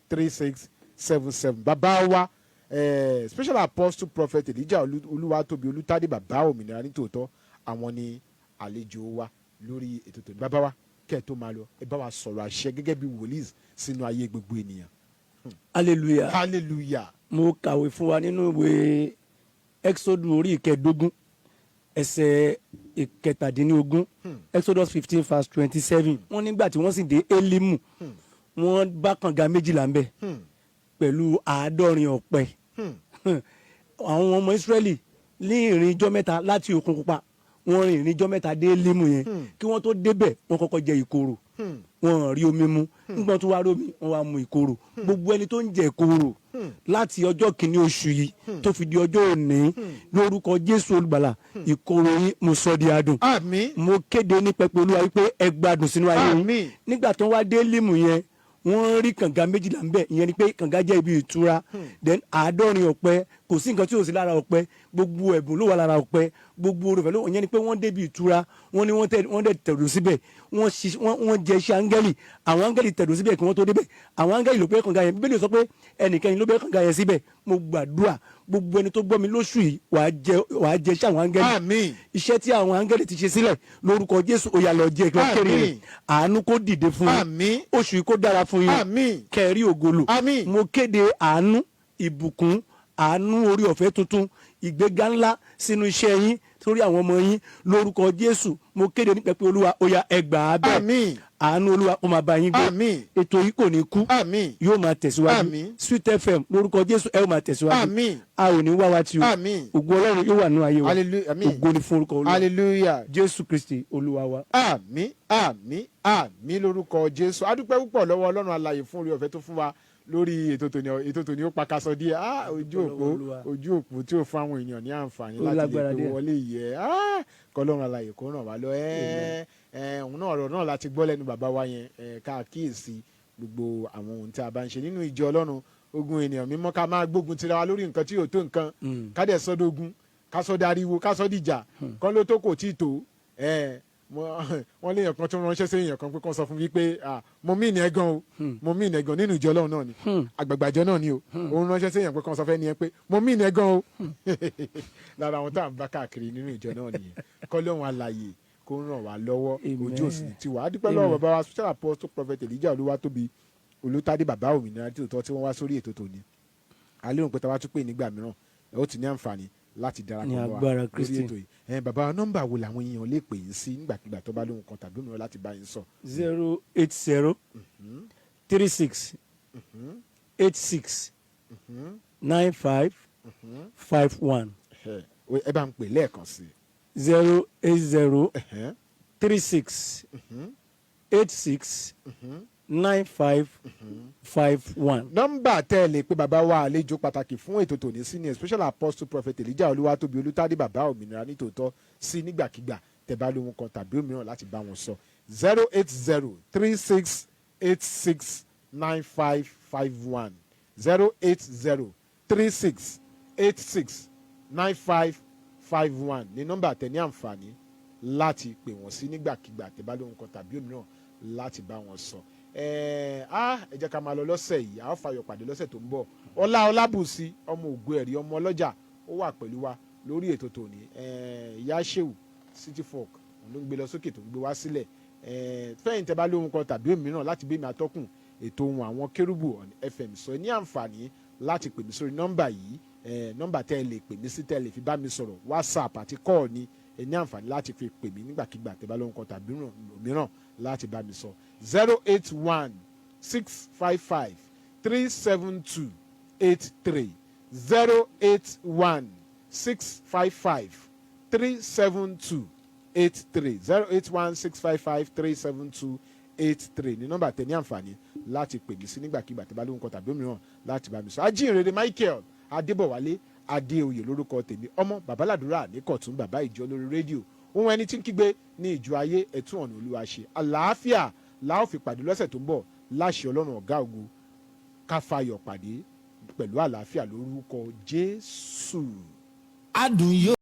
08124113677. Bàbá wa, Special Apostle Prophet Elijah Olúwatóbi Olùtádé, bàbá òmìnira nítòótọ́, àwọn ni àlejò wa lórí ètò tòní. Bàbá wa, kẹ́ ẹ tó máa lọ, ẹ bá wa sọ̀rọ̀ àṣẹ gẹ́gẹ́ bí wòlíì sínú ayé gbogbo ènìyàn. Hallelujah. Hallelujah. Mo kàwé fún wa nínú ìwé Exodus orí 15, ẹsẹ̀ 17, Exodus 15 verse 27. Wọ́n nígbà tí wọ́n sì dé Elimu, wọ́n bá kànga 12 ńbẹ̀ pẹ̀lú 70 ọ̀pẹ. Àwọn ọmọ Israẹli ní ìrìn ijọ́ 3 láti Òkun Pupa, wọ́n rìn ìrìn ijọ́ 3 dé Elimu yẹn. Kí wọ́n tó débẹ̀, wọ́n kọ́kọ́ jẹ ìkorò, wọ́n rí omi mu. Nígbà tó wá rómi, wọ́n wá mu ìkorò. Gbogbo ẹni tó ń jẹ ìkorò láti ọjọ́ kìíní oṣù yìí tó fi di ọjọ́ òní, lórúkọ Jésù Olùgbàlà, ìkorò yín, mo sọ di adùn. Àmín. Mo kéde ní pẹpẹ Olúwa wípé ẹ gbádùn sínú ayé yín. Àmín. Nígbà tó wá dé Límù yẹn, wọ́n rí kànga 12 ńbẹ̀. Ìyẹn ni pé kànga jẹ́ ibi ìtura. Then 70 ọ̀pẹ, kò sí nǹkan tí ò sí lára ọ̀pẹ. Gbogbo ẹ̀bùn ló wà lára ọ̀pẹ, gbogbo orúfẹ́ ló. Ìyẹn ni pé wọ́n débi ìtura. Wọ́n ní wọ́n tẹ, wọ́n dẹ̀ tẹ̀dó síbẹ̀. Wọ́n ṣi wọ́n jẹ iṣẹ́ áńgẹ́lì. Àwọn áńgẹ́lì tẹ̀dó síbẹ̀ kí wọ́n tó débẹ̀. Àwọn áńgẹ́lì ló gbẹ́ kànga yẹn. Bíbélì sọ pé ẹnikẹ́ni ló gbẹ́ kànga yẹn síbẹ̀. Mo gbàdúrà, gbogbo ẹni tó gbọ́ mi lóṣù yìí, wàá jẹ iṣẹ́ àwọn áńgẹ́lì. Àmín. Iṣẹ́ tí àwọn áńgẹ́lì ti ṣe sílẹ̀, lórúkọ Jésù, ó yá, lọ jẹ kí wọ́n kéré rẹ̀. Àmín. Àánú kó dìde fún yín. Àmín. Oṣù yìí kó dára fún yín. Àmín. Kẹrí ògo lò. Àmín. Mo kéde àánú, ìbùkún, àánú, orí ọ̀fẹ́ tuntun, ìgbéga ńlá sínú iṣẹ́ yín, sórí àwọn ọmọ yín, lórúkọ Jésù. Mo kéde ní pẹpẹ Olúwa, ó yá, ẹ gbà á bẹ́ẹ̀. Àmín. Àánú Olúwa kó máa bá yín gbé. Àmín. Ètò yìí kò ní kú. Àmín. Yóò máa tẹ̀síwájú. Àmín. Sweet FM, lórúkọ Jésù, ẹ ó máa tẹ̀síwájú. Àmín. A ò ní wá wa tí o. Àmín. Ògo Ọlọ́run yóò wà nínú ayé wa. Hallelujah. Àmín. Ògo ni fún orúkọ Olúwa. Hallelujah. Jésù Kristi Olúwa wa. Àmín, àmín, àmín lórúkọ Jésù. Adúpẹ́ púpọ̀ lọ́wọ́ Ọlọ́run alààyè fún orí ọ̀fẹ́ tó fún wa lórí ètò tòní. Ètò tòní ó pakasọ díẹ̀. Ah, ojú òpó Olúwa. ojú òpó tí ó fún àwọn èèyàn ní àǹfààní Ó láti lè lágbára pé díẹ̀. wọlé yẹ. Ah, kọlọ́run alààyè kó ràn wá lọ. Ẹ ẹ òun náà, ọ̀rọ̀ náà láti gbọ́ lẹ́nu bàbá wa yẹn. Ẹ ká kíyèsí gbogbo àwọn ohun tí a bá ń ṣe nínú ìjọ Ọlọ́run. Ogun ènìyàn mímọ́, ká máa gbógun tira wa lórí nǹkan tí yóò tó nǹkan, ká dẹ̀ sọ́dọ̀gún, ká sọ́ dariwo, ká sọ́ dìjà kọ́ ló tó kò tí ì tó. Ẹ̀, wọ́n léèyàn kan tó ránṣẹ́ sí èèyàn kan pé kán sọ fún mi pé, "Ah, mo mí ìní ẹ gan o, mo mí ìní ẹ gan." Nínú ìjọ Ọlọ́run náà ni, àgbàgbà ìjọ náà ni o. Òun ránṣẹ́ sí èèyàn pé kán sọ fẹ́ ni ẹ pé mo mí ìní ẹ gan o. Lára àwọn tá à ń bá káàkiri nínú ìjọ náà nìyẹn. Kọ́lọ́run alààyè kó ràn wá lọ́wọ́. Amen. Ojú òsì ní tiwa. A dúpẹ́ lọ́wọ́ bàbá wa, Special Apostle Prophet Elijah Olúwatóbi Olùtádé, bàbá òmìnira tí òótọ́, tí wọ́n wá sórí ètò tòní. A lérò pé tá a bá tún pè nígbà mìíràn, ẹ ó ti ní àǹfààní láti darapọ̀ Ní mọ́ wa agbára lórí Kristi. ètò yìí. Ẹ bàbá, nọ́mbà wo làwọn èèyàn lè pè yín sí nígbàkigbà tó bá lóhun kan tàbí òmíràn láti bá yín sọ? 080 36 86 95 51. Ẹ bá ń pè lẹ́ẹ̀kan sí i. 080 36 86 95 51. Nọ́mbà tẹ́ ẹ lè pe bàbá wa, àlejò pàtàkì fún ètò tòní sí ni, Special Apostle Prophet Elijah Olúwatóbi Olùtádé, bàbá òmìnira nítòótọ́, sí nígbàkigbà tẹ́ bá lóhun kan tàbí òmíràn láti bá wọn sọ: 08036869551, 08036869551 ní nọ́mbà tẹ́ ní àǹfààní láti pè wọ́n sí nígbàkigbà tẹ́ bá lóhun kan tàbí òmíràn láti bá wọn sọ. Ẹ á, ẹ jẹ́ ká máa lọ lọ́sẹ̀ yìí. A ó fayọ̀ pàdé lọ́sẹ̀ tó ń bọ̀. Ọlá Ọlábùsí, ọmọ ògo ẹ̀rí, ọmọ ọlọ́jà, ó wà pẹ̀lú wa lórí ètò tòní. Ìyá Ṣéwù City Folk, òun ló ń gbé lọ sókè tó ń gbé wá sílẹ̀. Fẹ́yìn tẹ́ bá lóhun kan tàbí òmíràn láti bí mi, atọ́kùn ètò Ohun Àwọn Kérúbù on FM, sọ, ní àǹfààní láti pè mí sórí nọ́mbà yìí. Nọ́mbà tẹ́ ẹ lè pè mí sí, tẹ́ ẹ lè fi bá mi sọ̀rọ̀, WhatsApp àti call ni. Ẹ ní àǹfààní láti fi pè mí nígbàkigbà tẹ́ bá lóhun kan tàbí òmíràn láti bá mi sọ: 08165537283, 08165537283, 08165537283 ní nọ́mbà tẹ́ ní àǹfààní láti pè mí sí nígbàkigbà tẹ́ bá lóhun kan tàbí òmíràn láti bá mi sọ. Ajínrere Michael Adébọ̀wálé Adéoyè lórúkọ tèmi, ọmọ babaládùúrà ní Kọ̀tún, bàbá ìjọ lórí rédíò, ohun ẹni tí ń kígbe ní ìjọ ayé, ẹ̀tún ọ̀nà Olúwa ṣe. Àlàáfíà la ó fi pàdé lọ́sẹ̀ tó ń bọ̀ láṣẹ Ọlọ́run ọ̀gá ògo. Ká fayọ̀ pàdé pẹ̀lú àlàáfíà lórúkọ Jésù. Adùn yóò.